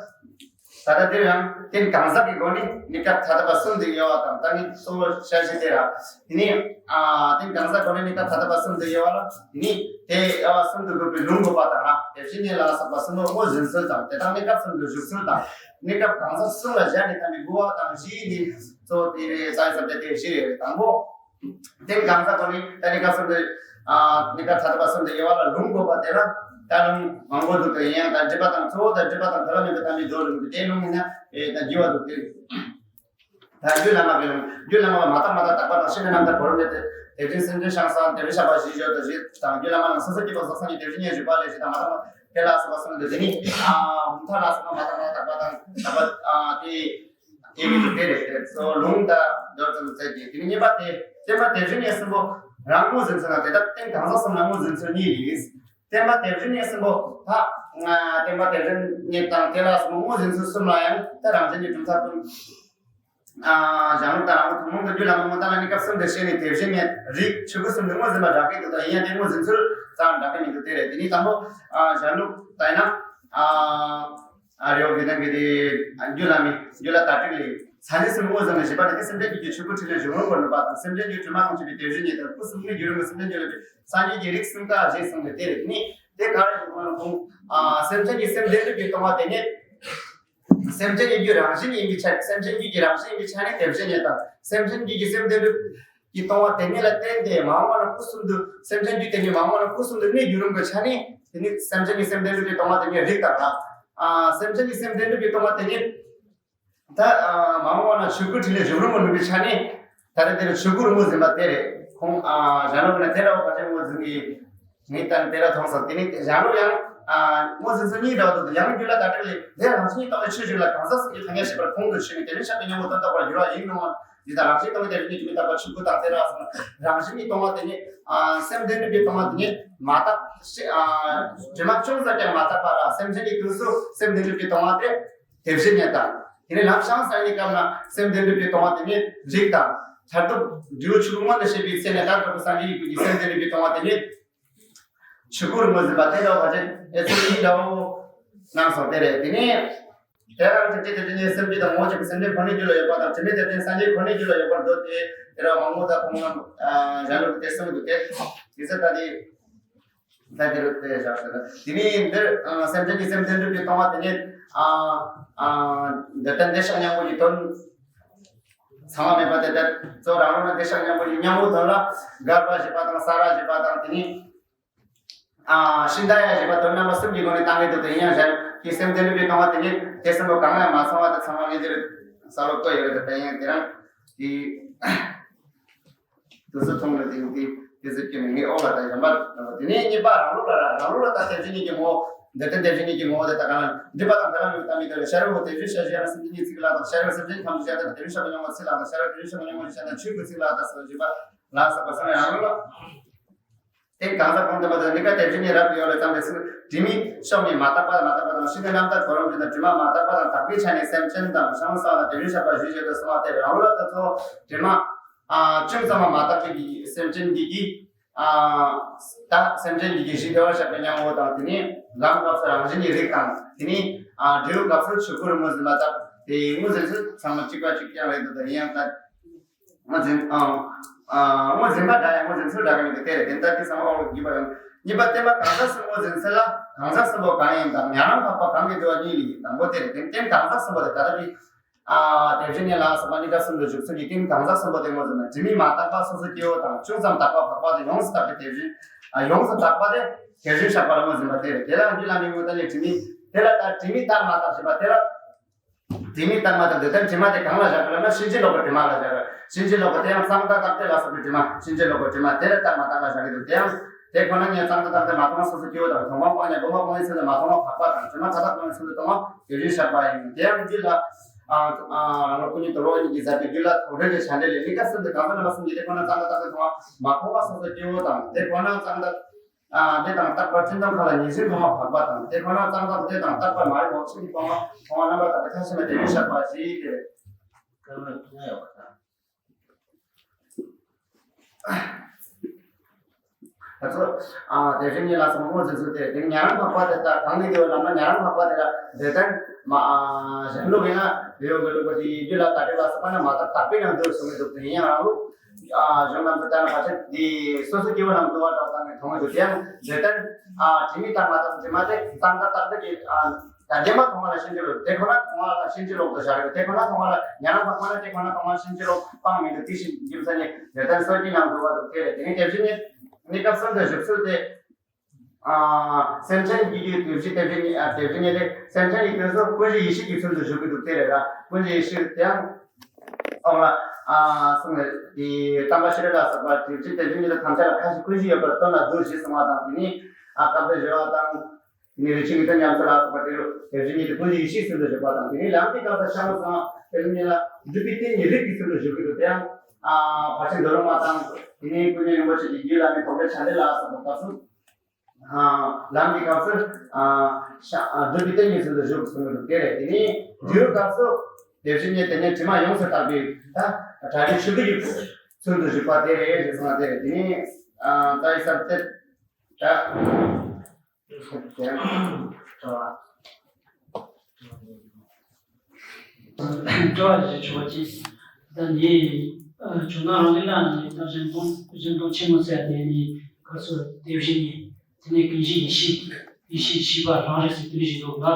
ད་ལྟ་འདིར་ཡང་རྟེན་གང་ཟག་གི་སྒོ་ནས་གནས་སྐབས་ཐ་དད་པ་གསུམ་དུ་དབྱེ་བ་དང་ད་ནི་གཙོ་བོ་བྱ་བྱེད་དེ་ར། དེ་ནས་ཨ་རྟེན་གང་ཟག་སྒོ་ནས་གནས་སྐབས་ཐ་དད་པ་གསུམ་དུ་དབྱེ་བ་ལ་དེ་ནས་དེ་དབྱེ་བ་གསུམ་དུ་དགོད་པའི་ལུང་དགོས་པ་དང་ར། དེ་བཞིན་ཉིད་ལ་སོགས་པ་གསུམ་པོ་དངོས་འཛིན་ཚུལ་དང་དེ་དག་གནས་སྐབས་གསུམ་དུ་བཞུགས་ཚུལ་དང་། གནས་སྐབས་གང་ཟག་གསུམ་ལ་སྦྱར་ནས་བསྟན་པའི་དགོས་པ་དང་བཞི་ནི་གཙོ་བོ་དེ་རེད། རྩ་བའི་ས་བཅད་དེ་བཞི་རེད། དང་པོ། རྟེན་གང་ཟག་སྒོ་ནས་ད་གནས་སྐབས་གསུམ་དུ། ཨ་གནས་སྐབས་ཐ་དད་པ་གསུམ་དུ་དབྱེ་བ་ལ་ལུང་དགོས་པ་དེ་ལ་ད་ལུང་མང་པོ་འདུག་དེ་ཡང་ད་སྒྲིབ་པ་དང་གཙོ་བོ་ད་སྒྲིབ་པ་དང་འབྲེལ་བ་མེད་པའི་བསྟན་པའི་མདོ་ལུང་དེ་ལུང་ཡིན་ན་ཨེ་ད་རྒྱས་པ་འདུག་དེ། ད་རྒྱུད་བླ་མ་གི་ལུང་། རྒྱུད་བླ་མ་ལ་མ་དག་མ་དག་དག་པ་དང་ཤེས་ནས་རྣམ་དག་གོ་རིམ་དེ་དེ་བཞིན་སེམས་ཅན་བྱང་སང་དེ་བཞིན་བཤགས་པ་ཞེས་བརྗོད་དོ་ཞེས་དང་། རྒྱུད་བླ་མ་ལ་སོ་སོ་སྐྱེ་བོ་སོགས་སངས་རྒྱས་དེ་བཞིན་ཉིད་བཞུགས་པ་ལས་ཞེས་དང་མ་དག་མ་དེ་ལ་སོགས་པ་གསུངས་ཏེ། དེ་ནི་ཨ་འོང་ཐབས་ལ་སོགས་པ་མ་དག་མ་དག་པ་དང་དག་པ་ཨ་དེ། དེ་ཡིན་དེ་རེད། དེ་ཚོ་ལུང་དང་མདོར་ཙམ་བཙལ་གྱི། དེ་ནི་གཉིས་པ་དེ་བསྟན་པ་དེ་བཞིན་ཉིད་གསུམ་པོ་རང་ངོས་འཛིན་ཚུལ་ན་དེ་དག་རྟེན་གང་ཟག་གསུམ་ལ་ངོས་འཛིན་ཚུལ་གཉིས་ཡིན། བསྟན་པ་དེ་བཞིན་ཉིད་གསུམ་པོ་ད་བསྟན་པ་དེ་བཞིན་ཉིད་དང་དེ་ལ་སོགས་པ་ངོས་འཛིན་ཚུལ་གསུམ་ལ་ཡང་ད་རང་བཞིན་གྱིས་གྲུབ་མཐའ་ཀུན། ཨ་གཞན་ལུགས་ལྟར་རང་ལུགས་ཐུན་མོང་དུ་རྒྱུད་བླ་མའི་ངོ་བོ་ལྟར་ལ་གནས་སྐབས་གསུམ་དུ་བཤད་ནས་དེ་བཞིན་ནས་རིགས་ཆོས་སྐུ་གསུམ་དུ་དངོས་འཛིན་པ་འདྲ་སྐད་དུ་དང་ཡིན་ཡང་དེ་དངོས་འཛིན་ཚུལ་ཙམ་འདྲ་སྐད་མི་འདུག་དེ་རེད། དེ་ནས་དང་པོ་ཨ་གཞན་ལུགས་ལྟར་ན་ཨ་ཨ་རེའོ་གི་ནང་གི་དེ་རྒྱུད་བླ་མའི་རྒྱུད་བླ་དར་ཊིཀ་ལས་སངས་རྒྱས་གསུམ་དངོས་འཛིན་ལ་བཞེད་པ་ནི་སེམས་ཅན་རྒྱུད་ཀྱི་ཆོས་སྐུ་ཕྲིན་ལས་གཞུང་ལུགས་པར་ནུས་པ་དང་སེམས་ཅན་རྒྱུད་དྲི་མ་དང་བཅས་པའི་དེ་བཞིན་ཉིད་དང་སྐུ་གསུམ་གནས་རྒྱུ་རིང་གི་སེམས་ཅན་རྒྱུད་ལ་སངས་རྒྱས་ཀྱི་རིགས་གསུམ་ཀ་ཞེས་གསུངས་ཏེ་དེ་རེད། དེ་ནི་དེ་ག་རེ་ཞུ་དགོས་ན་ཁོང་ཨ་སེམས་ཅན་གྱི་སེམས་ལྡན་གྲུབ་ཀྱིས་སྟོང་བ་དེ་ཉིད། སེམས་ཅན་གྱི་རྒྱུད་རང་བཞིན་ཡིན་པའི་ཆ་ནས་སེམས་ཅན་རྒྱུད་ཀྱི་རང་བཞིན་ཡིན་པའི་ཆ་ནས་དེ་བཞིན་ཉིད་དང་སེམས་ཅན་རྒྱུད་ཀྱི་སེམས་ལྡན་གྲུབ་ཀྱིས་སྟོང་བ་དེ་ཉིད་ལ་བརྟེན་ཏེ་མ་འོངས་པ་ན་སྐུ་གསུམ་དུ་སེམས་ཅན་རྒྱུད་དེ་ཉིད་མ་འོངས་པ་ན་སྐུ་གསུམ་དུ་གནས་རྒྱུ་རིང་གི་ཆ་ནས་དེ་ནི་སེམས་ཅན་གྱི་སེམས་ལྡན་གྲུབ་ཀྱིས་སྟོང་བ་དེ་ཉིད་རིགས་དང་། ཨ་སེམས་ཅན་གྱི་སེམས་ལྡན་གྲུབ་ཀྱིས་སྟོང་བ་དེ་ཉིད་ད་ཨ་མ་འོངས་པ་ན་ཆོས་སྐུ་ཕྲིན་ལས་གཞུང་ལུགས་པར་ནུས་པའི་ཆ་ནས་ད་རེས་དེ་ལ་ཆོས་སྐུ་རིང་མོ་འཛིན་པ་དེ་རེད། ཁོང་ཨ་གཞན་ལུགས་ནས་དེ་འདྲ་བ་ག་ཅིག་རིང་མོ་འཛིན་གྱི། ངས་ད་དེ་ལ་མཐོང་སོང་། དེ་ནི་གཞན་ལུགས་ཡང་ཨ་དངོས་འཛིན་ཚུལ་གཉིས་འདྲ་བ་འདུག་ཡང་རྒྱུད་བླ་དར་ཊིཀ་ལས་དེ་རང་བཞིན་གྱིས་སྟོང་པའི་ཆོས་ཅིག་ལ་གང་ཟག་གསུམ་གྱི་ཐ་སྙད་བྱེད་པར་ཁོང་དུ་ཆུད་ནས་དེ་བཞིན་གཤེགས་པའི་སྙིང་པོ་དོན་དག་པར་འགྱུར་བ་ཡིན་ནོ། འདི་དག་རང་བཞིན་སྟོང་པའི་དེ་བཞིན་གྱི་མི་རྟག་པ་ཆོས་སྐུ་དང་དེ་རང་གསུམ་རང་བཞིན་གྱིས་སྟོང་བ་དེ་ཉིད་ཨ་སེམས་ལྡན་གྲུབ་ཀྱིས་སྟོང་བ་དེ་ཉིད་མ་དག་ཨ་དྲི་མ་ཅུང་ཟད་ཀྱང་མ་དག་པ་ལ་སེམས་ཅན་གྱི་དུས་སུ་སེམས་ལྡན་གྲུབ་ཀྱིས་སྟོང་བ་དེ་དེ་བཞིན་ཉིད་དང་། དེ་ནས་ལམ་བྱང་སེམས་ཉིད་སྐབས་ན་སེམས་ལྡན་གྲུབ་ཀྱིས་སྟོང་བ་དེ་ཉིད་རིགས་དང་། མཐར་ཐུག་འབྲས་བུ་ཆོས་སྐུ་མངོན་དུ་བྱེད་པའི་ཚེ་ནས་ད་གྲུབ་པའི་སངས་རྒྱས་ཡི་གུ་གི་སེམས་ལྡན་གྲུབ་ཀྱིས་སྟོང་བ་དེ་ཉིད། ཆོས་སྐུ་རིང་མོ་འཛིན་པ་དེ་འདྲ་བ་ཅན་ཨེ་ཚུལ་ཡིན་འདྲ་བོ་གནང་སོང་། དེ་རེད། དེ་ནས་དེ་རང་གི་ཅི་དེ་དེ་ནས་སེམས་བསྐྱེད་དང་ངོ་བོ་ཅན་གྱི་སེམས་ཅན་ཁོ་ནའི་རྒྱུད་ལ་ཡོད་པ་དང་དྲི་མེད་དེ་ཅན་སངས་རྒྱས་ཁོ་ནའི་རྒྱུད་ལ་ཡོད་པར་འདོད་དེ། དེ་ར་མང་པོ་དང་ཁོང་རྣམས་གཞན་ལུགས་དེ་གསུངས་འདུག་དེ་དེ་ཚོ་ད་དེ་ད་དེ་རུ་དེ་བཞག་ཟེར་ན། དེ་ནས་འདིར་སེམས་ཅན་གྱི་སེམས་ལྡན་གྲུབ་ཀྱིས་སྟོང་བ་དེ་ཉིད་འདི་ལྟར་བདེ་གཤེགས་སྙིང་པོ་ཡི་དོན། ཚང་མ་མེད་པ་དེ་ལྟར་གཙོ་རང་ལུགས་ན་བདེ་གཤེགས་སྙིང་པོ་ཡི་སྙིང་པོ་དོན་ལ་དགར་བ་ཞེས་པ་དང་ས་ར་ཞེས་པ་དང་དེ་ནས། ཨ་ཤིན་ཏ་ཡ་ཞེས་པ་དོན་རྣམ་པ་གསུམ་གྱི་སྒོ་ནས་བཏང་གི་འདུག་དེ་ཡིན་ཡང་གཞན་གྱི་སེམས་ལྡན་གྲུབ་ཀྱིས་སྟོང་བ་དེ་ཉིད་དེ་གསུམ་པོ་གང་ལ་ཡང་མ་སོང་བ་དེ་ཚང་མ་ངེས་འདིར་ས་ལོག་བཀོད་ཡོད་རེད། དེ་ཡང་དེ་རང་གི་དུས་སུ་མཐོང་རེད། དེ་དེ་དེ་ཟེར་གྱི་མི་ངའི་ཨོ་ལ་དང་གཞན་པ་དེ་ནས་གཉིས་པ་རང་ལུགས་ལ་ར་རང་ལུགས་ལ་ད་དེ་བཞིན་ཉིད་ཀྱི་ངོ་བོ་འདི་ལྟར་དེ་བཞིན་ཉིད་ཀྱི་ངོ་བོ་དེ་ད་གང་ལ་འདྲིས་པ་དང་བྲལ་བ་མེད་པ་མི་འདོད་ལ་ཤ་རུ་བོ་དེ་བཞིན་ཤ་ཞེས་ན་སེམས་ཅན་གྱི་ཚིག་ལ་དང་ཤ་རུ་སེམས་ཅན་ཐམས་ཅད་ཤ་དང་དེ་བཞིན་ཤ་བ་སྙོམས་པར་ཚིག་ལ་དང་ཤ་རུ་དེ་བཞིན་ཤ་བ་སྙོམས་པར་ཤ་དང་ཆོས་ཀྱི་ཚིག་ལ་དང་ཟེར་བ་བཞི་པ། ལ་སོགས་པ་གསུམ་ཡང་རང་ལུགས་ལ། དེ་གང་ཟག་གང་དུ་མ་དང་གཉིས་ཀ་དེ་བཞིན་ཉིད་རབ་ཏུ་ཡོད་ལ་ཙམ་དེ་ཚུལ་དྲི་མའི་ཕྱོགས་ནས་མ་དག་པ་མ་དག་པ་དང་ཤིན་ཏུ་རྣམ་དག་གོ་རིམ་བཞིན་དུ་དྲི་མ་མ་དག་པ་དང་དག་པའི་ཆ་ནས་སེམས་ཅན་དང་བྱང་སང་ལ་དེ་བཞིན་གཤེགས་པ་ཞེས་བརྗོད་དུ་གསུངས་པ་སྟེ་རང་ལུགས་ལ་ད་གཙོ་བོ་དྲི་མ་ཨ་ཅུང་ཙམ་མ་མ་དག་པའི་སེམས་ཅན་འདི་གིས་ཨ་ད་སེམས་ཅན་འདི་གིས་གཞི་བདེ་བར་གཤེགས་པའི་སྙིང་པོ་དང་དེ་ནས་ལམ་སྐབས་སུ་རང་བཞིན་གྱི་རིགས་དང་དེ་ནས་ཨ་འབྲས་བུ་སྐབས་སུ་ཆོས་སྐུ་རིང་མོ་འཛིན་པ་དག་དེ་ངོས་འཛིན་ཚུལ་ཚང་མ་གཅིག་པ་གཅིག་རྐྱང་རེད་འདུག་ད་ཡིན་ཡང་ད། ངོས་འཛིན་ཨང་། ཨ་ངོས་འཛིན་པ་འདྲ་ཡང་ངོས་འཛིན་ཚུལ་འདྲ་གི་མི་འདུག་དེ་རེད། དེ་ལྟར་དེ་ཚང་མ་འོག་ལ་བརྒྱུད་པ་ཡང་གཉིས་པ་བསྟན་པ་གང་ཟག་གསུམ་ངོས་འཛིན་ཚུལ་ལ་གང་ཟག་གསུམ་པོ་གང་ཡིན་དང་ཉན་རང་འཕགས་པ་གང་གིས་འདུལ་བ་གཉིས་ལས་དང་པོ་དེ་རེད། དེ་རྟེན་གང་ཟག་གསུམ་པོ་དེ་ད་ལྟ་དེ་ཨ་དེ་བཞིན་ཉིད་ལ་སོགས་པ་གཉིས་ཀ་གསུམ་དུ་བཞུགས་ཚུལ་གྱི་རྟེན་གང་ཟག་གསུམ་པོ་དེ་ངོས་འཛིན་ན་དྲི་མས་མ་དག་པ་སོ་སོ་སྐྱེ་བོ་དང་ཅུང་ཙམ་དག་པ་འཕགས་པ་དེ་ཡོངས་སུ་དག་པའི་དེ་བཞིན་ཨ་ཡོངས་སུ་དག་པ་དེ་དེ་བཞིན་གཤེགས་པ་ལ་ངོས་འཛིན་པ་དེ་རེད། དེ་ལའང་རྒྱུད་བླ་མའི་ངོས་ལྟ་ནས་དྲི་མས་དེ་ལ་ད་དྲི་མས་དག་མ་དག་ཞེས་པ་དེ་ལ། དྲི་མས་དག་མ་དག་དེ་ལྟར་དྲི་མ་དེ་གང་ལ་བཞག་གི་ལབ་ན་ཕྱིན་ཅི་ལོག་གི་དྲི་མ་ལ་བཞག་གི། ཕྱིན་ཅི་ལོག་གི་དེ་ཡང་གཙང་དག་དག་དེ་ལ་སོགས་པའི་དྲི་མ་ཕྱིན་ཅི་ལོག་གི་དྲི་མ་དེ་ལ་དག་མ་དག་ལ་བཞག་གི་འདུག་དེ་ཡང་དེ་ཁོ་ན་ཉིད་གཙང་དག་དག་དེ་མ་མཐོང་བ་སོ་སོ་སྐྱེ་བོ་དང་མཐོང་བ་སྤངས་ནས་སྒོམ་པ་སྤོང་བའི་ཚུལ་དུ་མ་མཐོང་བ་འཕགས་པ་དང་དྲི་མ་མཐའ་དག་སྤོང་བའི་ཚུལ་དུ་མཐོང་བ་དེ་བཞིན་གཤེགས་པ་ཡིན། དེ་ཡང་རྒྱུད་ལ་ཨ་ཨ་རང་ལུགས་ཀུན་ཉིད་དུ་རོ་གཉིས་ཀྱི་ཟབ་པའི་རྒྱུད་ལ་དོགས་འདྲི་གི་ཆ་འདྲི་ལས་གཉིས་ཀ་གསུམ་དུ་གང་ཟག་རྣམ་པ་གསུམ་གྱིས་དེ་ཁོ་ན་གཙང་དག་དག་དེ་མཐོང་བ་མ་མཐོང་བ་སོ་སོ་སྐྱེ་བོ་དང་དེ་ཁོ་ན་གཙང་དག་ཨ་དེ་དང་རྟག་པར་སྤྱི་དོན་ཁ་ལ་ཉེར་ཞིར་མཐོང་བ་འཕགས་པ་དང་དེ་ཁོ་ན་གཙང་དག་དེ་དང་རྟག་པར་མ་རིག་འོག་ཆིངས་ཀྱིས་སྤོང་བ་མཐོང་བ་རྣམ་པར་དག་པའི་ཐ་ཤལ་མ་དེ་ཉིད་བཤད་པ་ཞེས་ཏེ། ད་ཚོ་ཨ་དེ་བཞིན་ཉིད་ལ་སོགས་པ་ངོས་འཛིན་ཚུལ་དེ་དེ་ཉན་རང་འཕགས་པ་དེ་ལྟར་གང་གིས་འདུལ་བ་ལབ་ན་ཉན་རང་འཕགས་པ་དེ་ལ་དེ་ལྟར་མ་ཨ་གཞན་ལུགས་ཡིན་ན་བེའུ་གི་ལུགས་པ་དེ་རྒྱུད་ལ་དག་དྲེག་ལ་སོགས་པ་ན་མ་དག་དག་པའི་ནང་འདུ་གསུངས་ཀྱི་འདུག་དེ་ཡིན་ཡང་རང་ལུགས། ཨ་གཞུང་རྣམས་སུ་ལྟར་ན་ཕལ་ཆེར་འདི་སོ་སོ་སྐྱེ་བོ་རྣམས་འདུལ་བ་འདྲ་བ་ཙམ་ནས་མཐོང་གི་འདུག་དེ་ཡང་འདི་ལྟར་ཨ་དྲི་མས་དག་མ་དག་དྲི་མ་དེ་གཙང་དག་དག་དག་གི་ཨ་ད་འདི་མ་མཐོང་བ་ལ་ཕྱིན་ཅི་ལོག་དེ་ཁོ་ན་མཐོང་བ་ལ་ཕྱིན་ཅི་ལོག་ཏུ་བཞག་ཡོད། དེ་ཁོ་ན་མཐོང་བ་ལ་ཉན་རང་འཕགས་པ་ན་དེ་ཁོ་ན་མཐོང་བ་ཕྱིན་ཅི་ལོག་སྤང་མི་འདུག་དེ་བཞིན་རྒྱུ་མཚན་ནི་འདི་ལྟར་སོ་སྐྱེ་རྣམས་འདུལ་བ་འདུག་དེ་རེད། དེ་ནི་དེ་བཞིན་ཉིད་གནས་སྐབས་གསུམ་དུ་བཞུགས་ཚུལ་དེ། ཨ་སེམས་ཅན་གྱི་རྒྱུད་དེ་བཞིན་དེ་བཞིན་ཨ་དེ་བཞིན་ཉིད་དེ་སེམས་ཅན་གྱི་དུས་སུ་ཀུན་གཞི་ཡེ་ཤེས་ཀྱི་ཚུལ་དུ་བཞུགས་ཀྱི་འདུག་དེ་རེད་ལ། ཀུན་གཞི་ཡེ་ཤེས་དེའང་ཨོ་ལ་ཨ་གསུངས་ནས་དེ་དམ་པ་ཤེས་རབ་ལ་སོགས་པ་དེ་བཞིན་དེ་བཞིན་ཉིད་དུ་ཐམས་ཅད་ལ་ཁ་ཅིག་ཀུན་གཞི་ཡོད་པར་སྟོན་ལ་འདུ་ཞེས་གསུངས་པ་དང་། དེ་ནི་ཨ་སྐབས་དེ་བཞི་བ་དང་དེ་ནི་རིན་ཆེན་གྱི་དོན་ཉམས་སུ་ལ་སོགས་པ་དེ་རུ་དེ་བཞིན་ཉིད་དུ་ཀུན་གཞི་ཡེ་ཤེས་ཚུལ་དུ་བཞུགས་པ་དང་། དེ་ནི་ལམ་གྱི་སྐབས་སུ་ཤ་མོ་ཚང་དེ་ལ་ཉིད་ལ་སྒྲུབ་པའི་རྟེན་ཉིད་རིགས་ཀྱི་ཚུལ་དུ་བཞུགས་ཀྱི་འདུག་དེའང་ཨ་ཕར་ཕྱིན་རྡོ་རུང་མ་དང་དེ་ནི་ཀུན་མཁྱེན་རིན་པོ་ཆེ་གི་རྒྱུད་བླ་མའི་དོགས་འདྲི་ཆ་འདྲི་ལ་སོགས་པ་སྐབས་སུ། ལམ་གྱི་སྐབས་སུ་སྒྲུབ་པའི་རྟེན་གྱི་ཚུལ་དུ་བཞུགས་གསུངས་ཡོད་དེ་རེད། དེ་ནས་འབྲས་བུའི་སྐབས་སུ་ དེ་བཞིན་ཉིད་དེ་ནས་དྲི་མ་ཡོངས་སུ་དག་པའི་ད་གྲ་སྒྲིག་ཞུ་གི་ཡོད། ཚུལ་དུ་བཞུགས་པ་དེ་རེད་ཞེས་གསུངས་པ་དེ་རེད། དེ་ནས་ཨ་རྩ་བའི་གསར་དེབ་ད། དྲི་བ་ཞིག་ཆོག་ཅིག་ད་ནི་ཇོ་ནང་རང་ལུགས་ལ་ནི་ད་གཞན་སྟོང་གཞན་སྟོང་ཆེན་མོ་ཟེར་དེ་ནི་ག་སོ་དེ་བཞིན་ཉིད། དེ་ནས་ཀུན་གཞི་ཡེ་ཤེས། ཡེ་ཤེས་ཤེས་པ་རང་རིག་ཟེར་དེ་འདྲ་ཞིག་འདུག་ལ།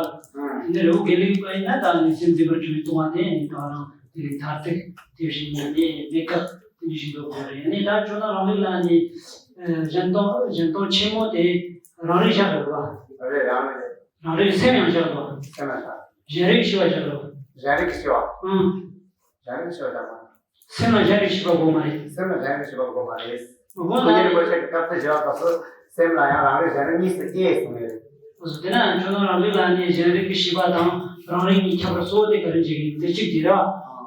དེ་ནས་རི་བོ་དགེ་ལུགས་པ་ཡིན་ན་ད་ནི་སེམས་འཛིན་པར་གྱུར་པའི་ལྟུང་བ་དེ་ནི་ད་རང་དེ་རིང་མཐར་ཐུག་དེ་བཞིན་ཉིད་ནི་མེད་སྐབས་དེ་འདྲ་ཞིག་འདུག་གོ་རེད། ནི་ད་ཇོ་ནང་རང་ལུགས་ལ་ནི་གཞན་སྟོང་གཞན་སྟོང་ཆེན་མོ་དེ་རང་རིག་བཞག་རེད་བ། རེད། རང་རིག་རེད། རང་རིག་སེམས་ཡང་བཞག་རེད་བ། སེམས་ཡང་བཞག་གཞན་རིག་ཤེས་པ་བཞག་རེད་བ། གཞན་རིག་ཤེས་པ། ཨང་། གཞན་རིག་ཤེས་པ་བཞག་མ། སེམས་ལ་གཞན་རིག་ཤེས་པ་དགོས་མ་རེད། སེམས་ལ་གཞན་རིག་ཤེས་པ་དགོས་མ་རེད། དགོས་མ་རེད། ཁོ་ཉིད་རིན་པོ་ཆེ་གི་སྐབས་སུ་བཞག་སྐབས་སུ་སེམས་ལ་ཡང་རང་རིག་གཞན་རིག་གཉིས་སུ་དབྱེ་གསུངས་ཡོད། འོ་སོ་དེ་ན་ཇོ་ནང་རང་ལུགས་ལ་ནི་གཞན་རིག་གི་ཤེས་པ་དང་རང་རིག་གཉིས་ཁྱད་པར་གཙོ་བོ་དེ་ག་རེ་འཇིག་ཡིན་དེ་གཅིག་དེ་ར།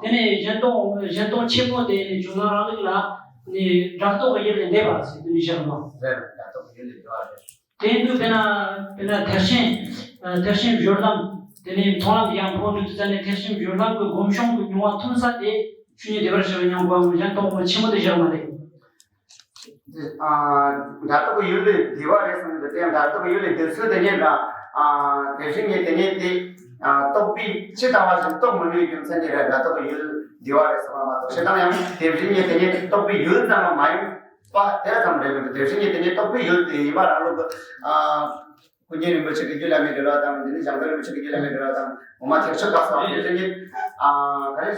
དེ་ནས་གཞན་སྟོང་གཞན་སྟོང་ཆེན་མོ་དེ་ནི་ཇོ་ནང་རང་ལུགས་ལ་ནི་སྒྲ་རྟོག་གི་ཡུལ་ལས་འདས་པ་ཟེར་དེ་ནི་བཞག་ནོ། རེད། སྒྲ་རྟོག་གི་ཡུལ་ལས་འདས་པ་རེད། དེ་དུས་དཔེར་ན་དཔེར་ན་ཐེག་ཆེན་ཐེག་ཆེན་སྦྱོར་ལམ། དེ་ནས་མཐོང་ལམ་ཡང་འཕོ་འགྲོ་དུས་ཙམ་ནས་ཐེག་ཆེན་སྦྱོར་ལམ་གྱི་སྒོམ་བྱུང་གི་མྱོང་བ་ཐོན་ས་དེ་ཆོས་ཉིད་བདེ་བར་གཤེགས་པའི་སྙིང་པོའམ་གཞན་སྟོང་པ་ཆེན་པོ་དེ་བཞག་མ་རེད། སྒྲ་རྟོག་གི་ཡུལ་ལས་འདས་པ་རེད་གསུངས་འདུག་དེ་ཡང་སྒྲ་རྟོག་གི་ཡུལ་ལས་འདས་ཚུལ་དེ་ཉིད་ལ་དེ་བཞིན་ཉིད་དེ་ཉིད་དེ་རྟོག་པས་ཇི་ལྟ་བ་བཞིན་རྟོགས་མི་ནུས་རྒྱུ་མཚན་གྱིས་རེད། སྒྲ་རྟོག་གི་ཡུལ་འདས་པ་རེད་གསུངས་པ་མ་གཏོགས་ཞེ་སྡང་ཡང་དེ་བཞིན་ཉིད་དེ་ཉིད་རྟོག་པའི་ཡུལ་ཙམ་མ་ཡིན། པ་དེ་ཙམ་རེད་མི་འདུག་དེ་བཞིན་ཉིད་དེ་ཉིད་རྟོག་པའི་ཡུལ་དེ་ཡིན་པ་རང་ལུགས་ཀྱི་ཨ་ཀུན་མཁྱེན་རིན་པོ་ཆེ་གི་རྒྱུད་བླ་མའི་འགྲེལ་པ་དང་དེ་ནས་ཞང་བདག་རིན་པོ་ཆེ་གི་རྒྱུད་བླ་མའི་འགྲེལ་པ་དང་འོག་མ་ཐེག་མཆོག་ག་སོགས་དེ་བཞིན་ཉིད་ཨ་ག་རེ་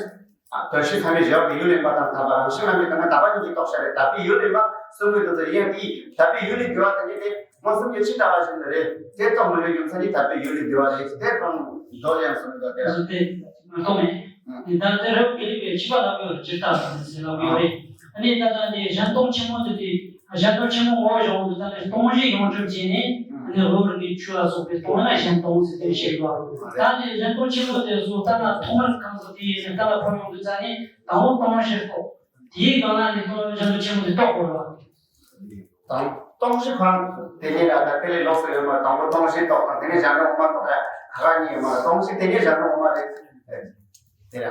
ཨ་དོན་ཤེས་ཚད་མས་གཞལ་བའི་ཡུལ་ཡིན་པ་དང་དག་པ་རང་བཞིན་ལ་མི་ལྟ་ན་དག་པ་གཉིས་ཀྱིས་རྟོགས་བྱ་རེད། དག་པའི་ཡུལ་ཡིན་པ་གསུང་གི་འདུག་དེ་ཡང་དེའི་དག་པའི་ཡུལ་ལས་འདས་པ་དེ་ཉིད་དེ་མངོན་སུམ་གྱིས་ཇི་ལྟ་བ་བཞིན་དུ་རེད། དེ་རྟོགས་མི་ནུས་རྒྱུ་མཚན་གྱིས་དག་པའི་ཡུལ་ལས་འདས་པ་རེད། དེ་དང་མདོ་ལ་ཡང་གསུངས་འདུག་དེ་ར། དེ་མ་རྟོགས་མེད། ད་ལྟ་རབ་དགེ་ལུགས་པའི་ཕྱི་པ་ལབ་ཡོད་རེད། ཇི་ལྟ་བ་ཟེར་ལབ་ཡོད་རེད། ཨ་ནི་ད་ལྟ་འདི་གཞན་སྟོང་ཆེན་མོ་དེ་དུས་གཞན་སྟོང་ཆེན་མོ་ངོ་བོ་བྱུང་དུས་ད་ནི་སྟོང་གཞི་ཡོངས་གྲུབ་བྱས་ནས་ཨ་ནི་འོག་གི་ཆུ་ལ་སོགས་པའི་སྟོང་ན་གཞན་སྟོང་ཟེར་དེ་བཤད་ཡོད་རེད། ད་ནི་གཞན་སྟོང་ཆེན་མོ་དེ་ཚོ་ལྟ་ན་ཐོག་མར་གང་ཟག་དེ་ཡིན་ནས་ལྟ་ལ་ཕབ་ཡོང་དུས་ད་ནི་དང་པོ་སྟོང་གཞིར་རྟོགས། དེའི་སྒང་ལ་ནི་སྟོང་གཞན་སྟོང་ཆེན་མོ་དེ་རྟོགས་དགོས་རེད། དང་སྟོང་གཞི་གང་དེ་ཉིད་ལ་ད་དེ་ལས་ལོགས་སུ་ཡོད་མ། དང་པོ་སྟོང་གཞི་རྟོགས་དང་དེ་ནས་གཞན་སྟོང་དབུ་མ་རྟོགས་ཡ་ཁ་ཁ་གཉིས་ཡོད་མ་རེད། སྟོང་གཞི་དེ་ཉིད་གཞན་སྟོང་དབུ་མ་རེད། དེ་ལ།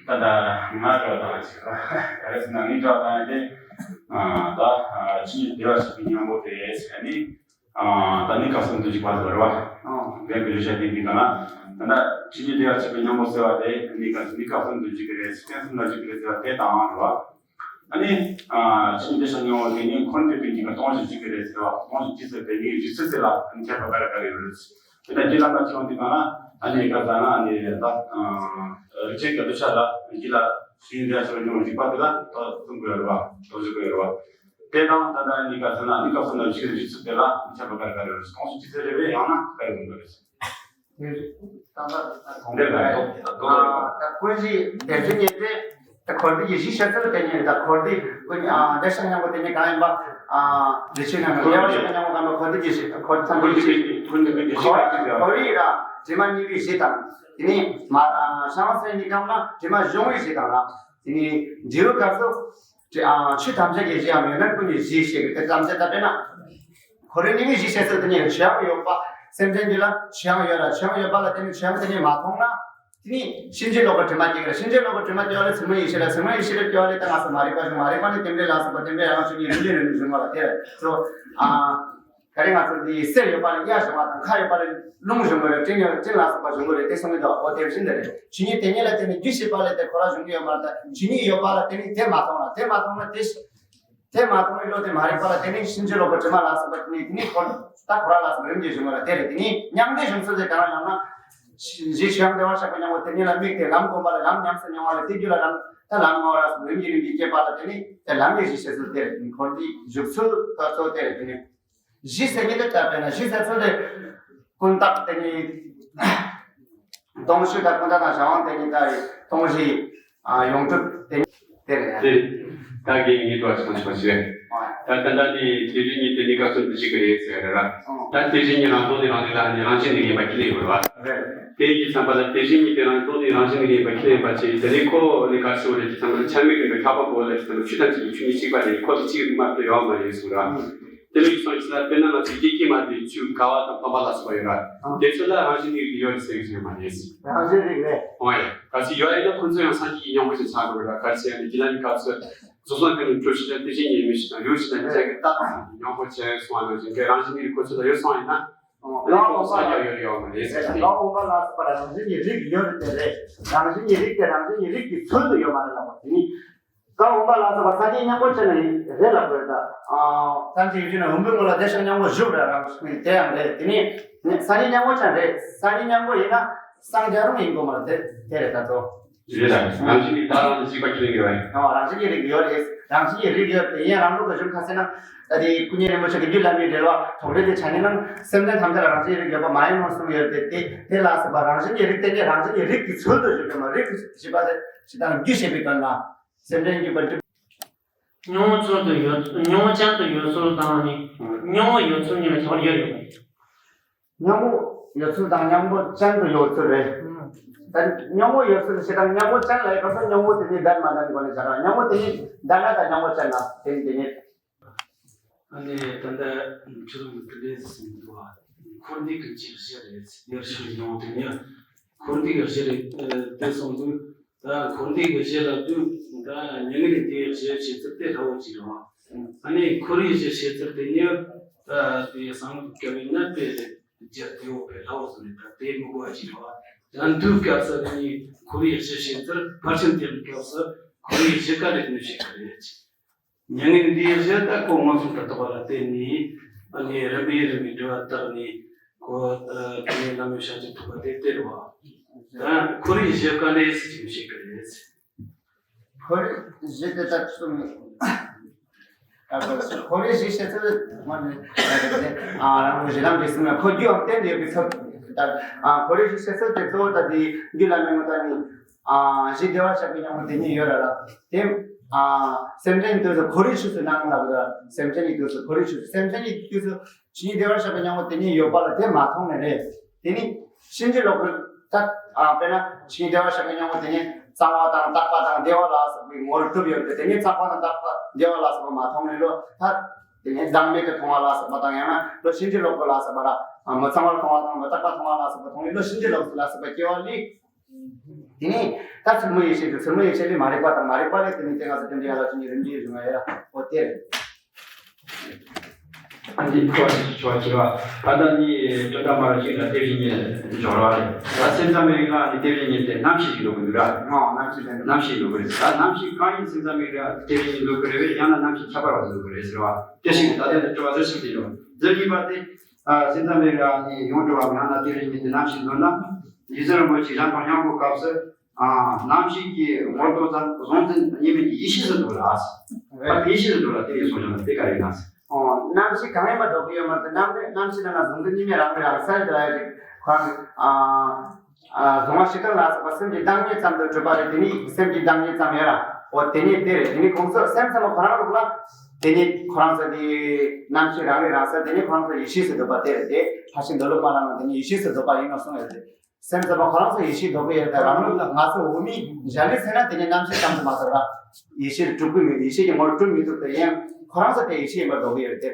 ད་ལྟ་ང་འགྲོ་དང་ཞིག་ག་རེ་ཟེར་ན་ངའི་འགྲོ་དང་དེ་ད་ཆོས་ཉིད་བདེ་བར་གཤེགས་པའི་སྙིང་པོ་དེ་ཟེར་ནི། ཨ་ད་ནི་སྐབས་སུ་འདུ་བྱེད་པ་ཟེར་བ་རེད་བ། ཨ་ངས་བེད་སྤྱོད་བྱས་ཏེ་འདི་ག་ན་ད་ལྟ་ཆོས་ཉིད་བདེ་བར་གཤེགས་པའི་སྙིང་པོ་ཟེར་བ་དེ་ནི་ག་ནི་སྐབས་སུ་འདུ་བྱེད་ཀྱི་རེད། སེམས་སུ་འདུ་བྱེད་ཀྱི་རེད་ཟེར་བ་དེ་དང་རེད་བ། ཨ་ནི་ཨ་ཆོས་ཉིད་བདེ་གཤེགས་སྙིང་པོ་དེ་ནི་འཁོར་འདས་ཀྱི་འཇིག་པ་སྟོང་གཞི་འཇིག་གི་རེད་ཟེར་བ། སྟོང་གཞི་འཇིག་ཟེར་བའི་ནི་འཇིག་ཚུལ་དེ་ལ་ཁྱད་པར་ག་རེ་ག་རེ་ཡོད་རེད། དེ་ལྟར་རྒྱུད་བླ་མ་ཆེན་པོ་འདི་ག་ན་ཨ་ནི་ག་ཟེར་ན་ཨ་ནི་ད་རིགས་ཅན་གྱི་གདུལ་བྱ་ལ་རྒྱུད་ལ་ཆོས་ཉིད་བདེ་བར་གཤེགས་པའི་སྙིང་པོ་འཇིག་པ་དེ་ལ་ད་གསུང་གི་ཡོད་རེད་བ། དོ་གཟིགས་ཀྱི་ཡོད་རེད་བ། དེ་དང་ད་ལྟ་གཉིས་ཀ་ཚང་ན་གཉིས་ཀ་གསུམ་ལ་གཅིག་རེད། གཅིག་ཚུལ་དེ་ལ་མི་ཁྱབ་པ་ག་རེ་ག་རེ་རེད། སྟོང་གཞི་གཅིག་ཚུལ་རེད་པས། ཡང་ན་ག་རེ་ཡོང་གི་རེད། དེ་ད་ལྟ་གོང་འདྲེན་ལ་རྡོག་རྡོག་ལ་ཡོད་པ། ད་ཀུན་གཞི་བདེན་བཞི་ཉིད་དེ་ད་འཁོར་འདས་ཀྱི་གཞི་ཤེས་ཚུལ་དེ་ཉིད་ད་འཁོར་འདས་ཀུན་ཨ་བདེ་གཤེགས་སྙིང་པོ་དེ་ཉིད་གང་ཡིན་པ། ཨ་རིགས་ཆད་ན་མི་བདེ་བར་གཤེགས་པའི་སྙིང་པོ་གང་ཡིན་པ། འཁོར་འདས་ཀྱི་གཞི། འཁོར་འཁོར་འདས་ཀྱི་གཞི་གང་ཡིན་པ། འཁོར་བའི་ར་དྲི་མ་གཉིས་པའི་གཞི་དང་། དེ་ནས་མ་ཨ་བྱང་སེམས་གཉིས་ཀའང་ན་དྲི་མ་གཞོམ་པའི་གཞི་དང་ར། དེ་ནས་འབྲས་བུ་སྐབས་སུ། ཆོས་ཐམས་ཅད་ཀྱི་གཞི་ཡང་ཡོད་ན་ཀུན་གྱི་གཞི་ཞེས་པའི་དེ་ཐམས་ཅད་ལྟ་བས་ན། འཁོར་བའི་གནས་ངན་གཞི་ཤེས་ཚུལ་དེ་ཉིད་ཆོས་ཡང་ཡོད་པ། སེམས་ཅན་གྱི་ལ་ཆོས་ཡང་ཡོད་ལ། ཆོས་ཡང་ཡོད་པ་ལ་བརྟེན་ནས་ཆོས་ཡང་དེ་ཉིད་མ་མཐོང་ན། དེ་ནི་ཕྱིན་ཅི་ལོག་གི་དྲི་མ་སྐྱེ་གི་རེད། ཕྱིན་ཅི་ལོག་གི་དྲི་མ་སྐྱེ་བ་ལས་ཚད་མའི་ཡེ་ཤེས་རེད། ཚད་མའི་ཡེ་ཤེས་རེད་སྐྱེ་བ་ལས་ད་ང་ཚོ་མ་རིག་པ་བྱུང་། མ་རིག་པ་ནས་རྟེན་འབྲེལ་ལ་སོགས་པ་རྟེན་འབྲེལ་རང་ཆོས་ཉིད་རིམ་གྱིས་རིམ་གྱིས་བྱུང་བ་ལ་དེ་རེད། ཚོ་ཨ། ག་རེ་ང་ཚོ་འདི་གསེར་ཡོད་པ་ལ་གཡའ་བྱུང་བ་དང་། མཁའ་ཡོད་པ་ལ་རླུང་བྱུང་གི་རེད། སྤྲིན་ཡོད་སྤྲིན་ལ་སོགས་པ་བྱུང་གི་རེད། དེ་གསུང་གི་འདུག་འོ་དེ་བཞིན་དུ་རེད། ཆོས་ཉིད་དེ་ཉིད་ལ་བརྟེན་ནས་རྒྱུ་ཤེས་པ་ལ་དེ་ཁོ་རང་བྱུང་གི་ཡོད་མ་རེད། ད་ཆོས་ཉིད་ཡོད་པ་ལ་བརྟེན་ནས་དེ་མ་མཐོང་ན། དེ་མ་མཐོང་ན་དེ་དེ་མ་མཐོང་བའི་བློ་དེ་མ་རིག་པ་ལ་བརྟེན་ནས་ཕྱིན་ཅི་ལོག་གི་དྲི་མ་ལ་སོགས་པ་དེ་ནི་དེ་ནི་ཁོ་ད་ཁོ་རང་ལ་སོགས་རིམ་གྱིས་བྱུང་གི་རེད། དེ་རེད། དེ་ནི་མྱང་འདས་བྱུང་ཚུལ་དེ་ག་རང་ཡང་ན། གཞི་ཆོས་དབྱིངས་བདེ་བར་གཤེགས་པའི་སྙིང་པོ་དེ་ཉིད་ལ་དམིགས་ཏེ་ལམ་སྒོམ་པ་ལ་ལམ་ཉམས་སུ་མྱོང་བ་ལ་དེ་རྒྱུད་ལ་རང་ད་ལམ་ལྔ་བ་ལ་སོགས་རིམ་གྱིས་རིམ་གྱིས་སྐྱེས་པ་ལ་དེ་ནི་དེ་ལམ་གྱི་གཞི་ཤེས་ཚུལ་དེ་རེད། དེ་ནི་འཁོར་འདས་བཞུགས་ཚུལ་ད་གཙོ་དེ་རེད། དེ་ནི། གཞི་ཟེར་མཁན་དེ་ལྟར་དཔེར་ན་གཞི་ཟེར་ཚུལ་དེ་ཀུན་བརྟགས་དེ་ཉིད། སྟོང་གཞི་དང་ཀུན་བརྟགས་དང་གཞན་དབང་དེ་ཉིད་ལྟ་བུའི་སྟོང་གཞི་ཡོངས་གྲུབ་དེ་ཉིད་དེ་རེད། དེ་ད་གི་ངེས་པ་སོང་ཆོག་ཞེས། ད་ད་ལྟ་ནི་དེ་བཞིན་ཉིད་དེ་གཉིས་ཀ་གསུམ་དུ་གཅིག་གི་རེད་ཟེར་ར། ད་དེ་བཞིན་ཉིད་རང་སྟོང་ནི་རང་ལུགས་ལ་ནི་རང་བཞིན་གྱིས་ཡིན་པ་ཁས་ལེན་ཡོད་རེད་བ། དེ་ཡི་བསམ་པ་ལ་དེ་བཞིན་ཉིད་དེ་རང་སྟོང་ནི་རང་བཞིན་གྱིས་ཡིན་པ་ཁས་ལེན་པ་བྱས། དེ་ནི་ཁོ་ནི་ག་རེ་ཟེར་དགོས་རེད་ཅེས་བསམ་པ་ལ་ཆ་མེད་ཀྱི་མི་ཁ་པ་པོ་ལ་ཅེས་བསམ་པ་ཆོས་ཐམས་ཅད་ཀྱི་ཆོས་ཉིད་གཅིག་པ་དེ་ནི་ཁོ་དེ་གཅིག་མ་གཏོགས་ཡོད་མ་རེད་གསུངས་ར། དེ་ལ་ཡིག་ཚང་ཡིག་ཚང་དཔེར་ན་ང་ཚོའི་སྐྱེ་དཀྱིལ་མ་དེ་ཆུ་ཀ་བ་དང་སྟོང་པ་ལ་སོགས་པ་ཡོད་ར། དེ་ཚོ་ལ་རང་བཞིན་གྱི་རིགས་ཡོད་རེད་ཟེར་གྱི་ཡོད་མ་རེད། རང་བཞིན་རིགས་རེད། ཨོ་ཡ། གལ་སྲིད་ཡོད་ཡིན་ན་ཁོ་ཚོ་ཡང་སངས་རྒྱས་ཀྱི་སྙིང་པོ་ཞིག་ཆགས་དགོས་ར། གལ་སྲིད་ཡང་ནི་རྒྱུད་ལམ་གྱི་སྐབས་སུ་རྫོགས་སངས་རྒྱས་ནི་གྲུ་ཞིག་དང་དེ་བཞིན་ཉེས་དམིགས་ཤིག་དང་ལུགས་ཤིག་དང་དེ་ཚོ་གི་རྟགས་སྙིང་པོ་བྱས་སོང་བ་ནང་བཞིན་གྱི་རང་བཞིན་གྱི་རིགས་ཁོ་ཚོ་ལ་ཡོད་སོང་ཡིན་ན། ཨོ་ཡ། ཁོ་ཚོ་སངས་རྒྱས་ཡོད་རེད་ཡོད་མ་རེད་ཟེར་ཏེ། ཀ་བ་འོག་པ་ལ་སོགས་པ་རང་བཞིན་གྱི་རིགས་ཡོད་རེད་དེ་རེད། རང་བཞིན་གྱི་རིགས་དེ་རང་བཞིན་གྱི་རིགས་ཀྱི་ཚུལ་དུ་ཡོད་མ་རེད་ལབ་པ་དེ་ནི། ཀ་བ་འོག་པ་ལ་སོགས་པ་སངས་རྒྱས་སྙིང་པོ་ཅན་ལ་ཡིན་རེད་ལབ་དགོས་རེད་ད། ཨ། སངས་རྒྱས་ཡིན་ན་འོམ་བུའི་ངོ་ལ་བདེ་གཤེགས་སྙིང་པོ་བཞུགས་རེད་རང་བཞིན་དེ་ཡང་རེད། དེ་ནི་སངས་རྒྱས་སྙིང་པོ་ཅན་རེད། སངས་རྒྱས་སྙིང་པོ་ཡིན་ན་སངས་རྒྱས་རུང་ཡིན་དགོས་མ་རེད་དེ་དེ་རེད་ད་དོ། རེད་ལ་རང་བཞིན་གྱི་བདག་རང་ལ་གཅིག་པ་ཁས་ལེན་གྱི་ཡོད་རེད། ཨ། རང་བཞིན་གྱི་རིགས་ཡོད་རེད། རང་བཞིན་གྱི་རིགས་ཡོད་དེ་ཡིན་རང་ལུགས་ཀྱི་གཞུང་ཁ་གསལ་ན། ད་དེ་སྐུ་ཉིད་རིན་པོ་ཆེ་གི་རྒྱུད་བླ་མའི་འགྲེལ་བ་དོགས་འགྲེལ་དེ་ཆ་ནས་ན་སེམས་ཅན་ཐམས་ཅད་ལ་རང་བཞིན་རིགས་ཡོད་པ་མ་ཡིན་ནོ་གསུངས་ཡོད་དེ་དེ་དེ་ལ་སོགས་པ་རང་བཞིན་གྱི་རིགས་དེ་ནི་རང་བཞིན་གྱི་རིགས་ཀྱི་ཚུལ་དུ་བཞུགས་པའི་མ་རིགས་ཀྱི་བཞི་པ་དེ་ཇི་ལྟར་རྒྱུ་བྱས་པའི་དོན་ལ། སེམས་ཅན་རྒྱུད་པ་སྒྲིབ། སྙིང་པོ་ཚུལ་དུ་ཡོད། སྙིང་པོ་ཅན་དུ་ཡོད་ཚུལ་དང་ནི། སྙིང་པོ་ཡོད་ཚུལ་གཉིས་ལ་ཁྱད་པར་ཡོད་ཡོད་པ་ཡིན། སྙིང་པོ་ཡོད་ཚུལ་དང་སྙིང་པོ་ཅན་དུ་ཡོད་ཚུལ་རེད། ད་སྙིང་པོ་ཡོད་ཚུལ་ཞེ་དྲག་སྙིང་པོ་ཅན་ལ་ཡོད་པ་སྙིང་པོ་དེ་ནི་ལྡན་མ་ལྡན་སྐོར་ནས་བྱ་ར། སྙིང་པོ་དེ་ནི་ལྡན་ན་དང་སྙིང་པོ་ཅན་ལ་དེ་ནི་དེ་ནི། ཨ་ནི་ད་ལྟ་ཁྱོད་རང་གི་དེ་འདྲས་ཟེར་འདུག་བ། འཁོར་འདས་ཀུན་གྱི་གཞི་རེད། ཡར་ཞིག་ཡོང་དུས་ནི་འཁོར་འདས་ཀྱི་གཞི་རེད། དེ་སོང་དུས་ད་འཁོར་འདས་ཀྱི་གཞི་ལབ་དུས་ད་མྱ་ངན་འདས་ཀྱི་གཞི་བྱེད་ཚུལ་དེ་སླ་བོ་ཅིག་རེད་བ། ཨ་ནི་འཁོར་བའི་གཞི་བྱེད་ཚུལ་དེ་ནི་ད་དེ་སངས་རྒྱས་ཀྱི་ན་དེ་རེད། རྒྱུ་དེ་འོག་པའི་སླ་བོ་སོང་ནས་ད་དེ་མི་གོ་བ་ཅིག་རེད་བ། ཡང་དུས་སྐབས་སུ་ནི་འཁོར་བའི་གཞི་བྱེད་ཚུལ་ཕར་ཕྱིན་དེ་རིང་སྐབས་སུ་འཁོར་བའི་གཞི་ག་རེ་ནུས་ཤེས་ག་རེད་ཅིག་མྱ་ངན་འདས་ཀྱི་གཞི་ད་ཁོ་མངོན་སུམ་དུ་རྟོགས་པ་ལ་བརྟེན་ནས་ཨ་ནི་རིམ་པས་རིམ་པས་འགྲོ་བ་དག་ནས་ཁོ་དེ་ནས་ལམ་མི་བྱང་ཆུབ་ཐོབ་པ་དེ་སྟེར་བ། ད་འཁོར་བའི་གཞི་ག་ལས་སུ་ཅིག་བཤད་ཀྱི་རེད། འཁོར་བའི་གཞི་དེ་ལྟར་གསུངས། ཨ་ཁོ་འཁོར་བའི་གཞི་བཤད་ཚུལ་ངོ་ནས་ཨ་རང་གི་གཞི་ལམ་གྱི་གསུང་ན་ཁོ་རྒྱུའམ་བརྟེན་དུ་ཡོད་པའི་ཚུལ། ད་ཨ་འཁོར་བའི་གཞི་བཤད་ཚུལ་དེ་གཙོ་བོ་ད་དེ་རྒྱུད་བླ་མའི་ངོ་ད་ནི། ཨ་གཞི་བདེ་བར་གཤེགས་པའི་སྙིང་པོ་དེ་ཉིད་ཡོད་ར་ལ། དེ་ཨ་སེམས་ཅན་གྱི་དུས་སུ་འཁོར་བའི་ཆོས་སུ་སྣང་ལ་བ། སེམས་ཅན་གྱི་དུས་སུ་འཁོར་བའི་ཆོས་སུ། སེམས་ཅན་གྱི་དུས་སུ་ཇི་སྙེད་བདེ་བར་གཤེགས་པའི་སྙིང་པོ་དེ་ཉིད་ཡོད་པ་ལ་དེ་མ་མཐོང་ནས་རེད། དེ་ནི་ཕྱིན་ཅི་ལོག་གི་ད་ཨ་དཔེར་ན་ཇི་སྙེད་བདེ་བར་གཤེགས་པའི་སྙིང་པོ་དེ་ཉིད་གཙང་བ་དང་དག་པ་དང་བདེ་བ་ལ་སོགས་པའི་ངོར་གྲུབ་ཡོད་དེ། དེ་ཉིད་གཙང་བ་དང་དག་པ་བདེ་བ་ལ་སོགས་པ་མ་མཐོང་ནས་ལོ་ད། དེ་ནས་བདག་མེད་དུ་མཐོང་བ་ལ་སོགས་པ་དང་ཡང་ན་ལོ་ཕྱིན་ཅི་ལོག་པ་ལ་སོགས་པ་ལ་མི་གཙང་བར་མཐོང་བ་དང་མི་རྟག་པ་མཐོང་བ་ལ་སོགས་པ་མཐོང་བའི་ལོ་ཕྱིན་ཅི་ལོག་ལ་སོགས་པ་སྐྱེ་བ་ལས། དེ་ནས་ད་ཚུལ་མིན་ཡེ་ཤེས་ཀྱི་ཚུལ་མིན་ཡེ་ཤེས་ལས་མ་རིག་པ་དང་མ་རིག་པ་ལས་དེ་ནས་དེ་ང་ཚོ་དེ་འདྲའི་ཡ་ལ་ཅི་ཉིད་རིམ་གྱིས་རིམ་ཡ་ཡ་ལ་འོ་དེ་རེད། ཨ་འདི་ཁོ་ཅི་ཆོག་ཅི་ར། ཨ་ད་ནི་དོན་དག་མ་ར་ཅིག་ལ་དེ་བཞིན་ཉིད་འབྱོར་བ་རེད། ད་སེམས་ཙམ་མི་རིགས་ལ་ནི་དེ་བཞིན་ཉིད་དེ་རྣམ་ཤེས་ཀྱི་ལུགས་ཀྱི་ར། ཨ་རྣམ་ཤེས་ལ་རྣམ་ཤེས་ལུགས་ཀྱི་རེད། ད་རྣམ་ཤེས་གང་ཡིན་སེམས་ཙམ་མི་རིགས་ལ་དེ་བཞིན་ལུགས་ཀྱི་རེད་བས། ཡང་ན་རྣམ་ཤེས་ཁྱད་པར་བ་ལུགས་ཀྱི་རེད་ཟེར་བ། དེ་བཞིན་ད་ལྟ་དུ་དྲི་བ་འདི་ཞིག་དེ་ཡོད། འདི་གཉིས་པ་དེ། ཨ་སེམས་ཙམ་མི་ར་ནི་ཡོངས་གྲུབ་པ་ཡང་ན་དེ་རིང་ཉིད་དུ་རྣམ་ཤེས་འདོད་ན། རྗེ་བཙུན་རིན་པོ་ཆེ་གཞན་དང་མཉམ་པོའི་སྐབས་སུ། ཨ་རྣམ་ཤེས་ཀྱི་ངོར་དོ་ཙམ་གཟུང་འཛིན་གཉིས་མེད་ཀྱི་ཡེ་ཤེས་སུ་འདུག་ལ། ཨ་ཡེ་ཤེས་སུ་འདུག་ལ་དེ་ཡི་སོང་ཀྱང་དེ་ག་ཡིན་ན། ཨོ་རྣམ་ཤེས་གང་ཡིན་པ་ལྡོག་གི་ཡོད་མ་རེད། རྣམ་རྣམ་ཤེས་ནང་ན་གཟུང་འཛིན་གཉིས་མེད་རང་རང་སར་འདུག་ཡ་ཅིག་ཁོ་རང་གི་ཨ། ཨ་གཟུང་བ་ཕྱི་དོན་ལ་སོགས་པ་སེམས་ཀྱི་བདག་ཉིད་ཙམ་དུ་གྲུབ་པ་རེད། དེ་ནི་སེམས་ཀྱི་བདག་ཉིད་ཙམ་ཡོད་ར། འོ་དེ་ནི་དེ་རེད། དེ་ནི་ཁོང་ཚོ་སེམས་ཙམ་པ་ཁོ་རང་ལུགས་ལ། དེ་ནི་ཁོ་རང་ཚོ་དེ་རྣམ་ཤེས་རང་རིག་རང་གསལ། དེ་ནི་ཁོ་རང་ཚོ་ཡེ་ཤེས་སུ་འདོད་པ་དེ་རེད་དེ། ཕར་ཕྱིན་མདོ་ལུགས་པ་རྣམས་ལ་དེ་ནི་ཡེ་ཤེས་སུ་འདོད་པ་ཡིན་ནོ་གསུངས་ཡོད་དེ། སེམས་ཙམ་པ་ཁོ་རང་ཚོ་ཡེ་ཤེས་འདོད་པ་ཡོད་དེ། རང་ལུགས་ལ་ང་ཚོ་འོག་མིན་གཞན་ལས་ཟེར་ན་དེ་ནི་རྣམ་ཤེས་ཙམ་དུ་མ་ཟད་ར། ཡེ་ཤེས་གྲུབ་ཀྱི་མེད། ཡེ་ཤེས་ཀྱི་ངོར་གྲུབ་མི་ཐུབ་དེ་ཡིན། ཁོ་རང་ཚོ་དེ་ཡེ་ཤེས་ཡིན་པར་འདོད་ཀྱི་ཡོད་དེ།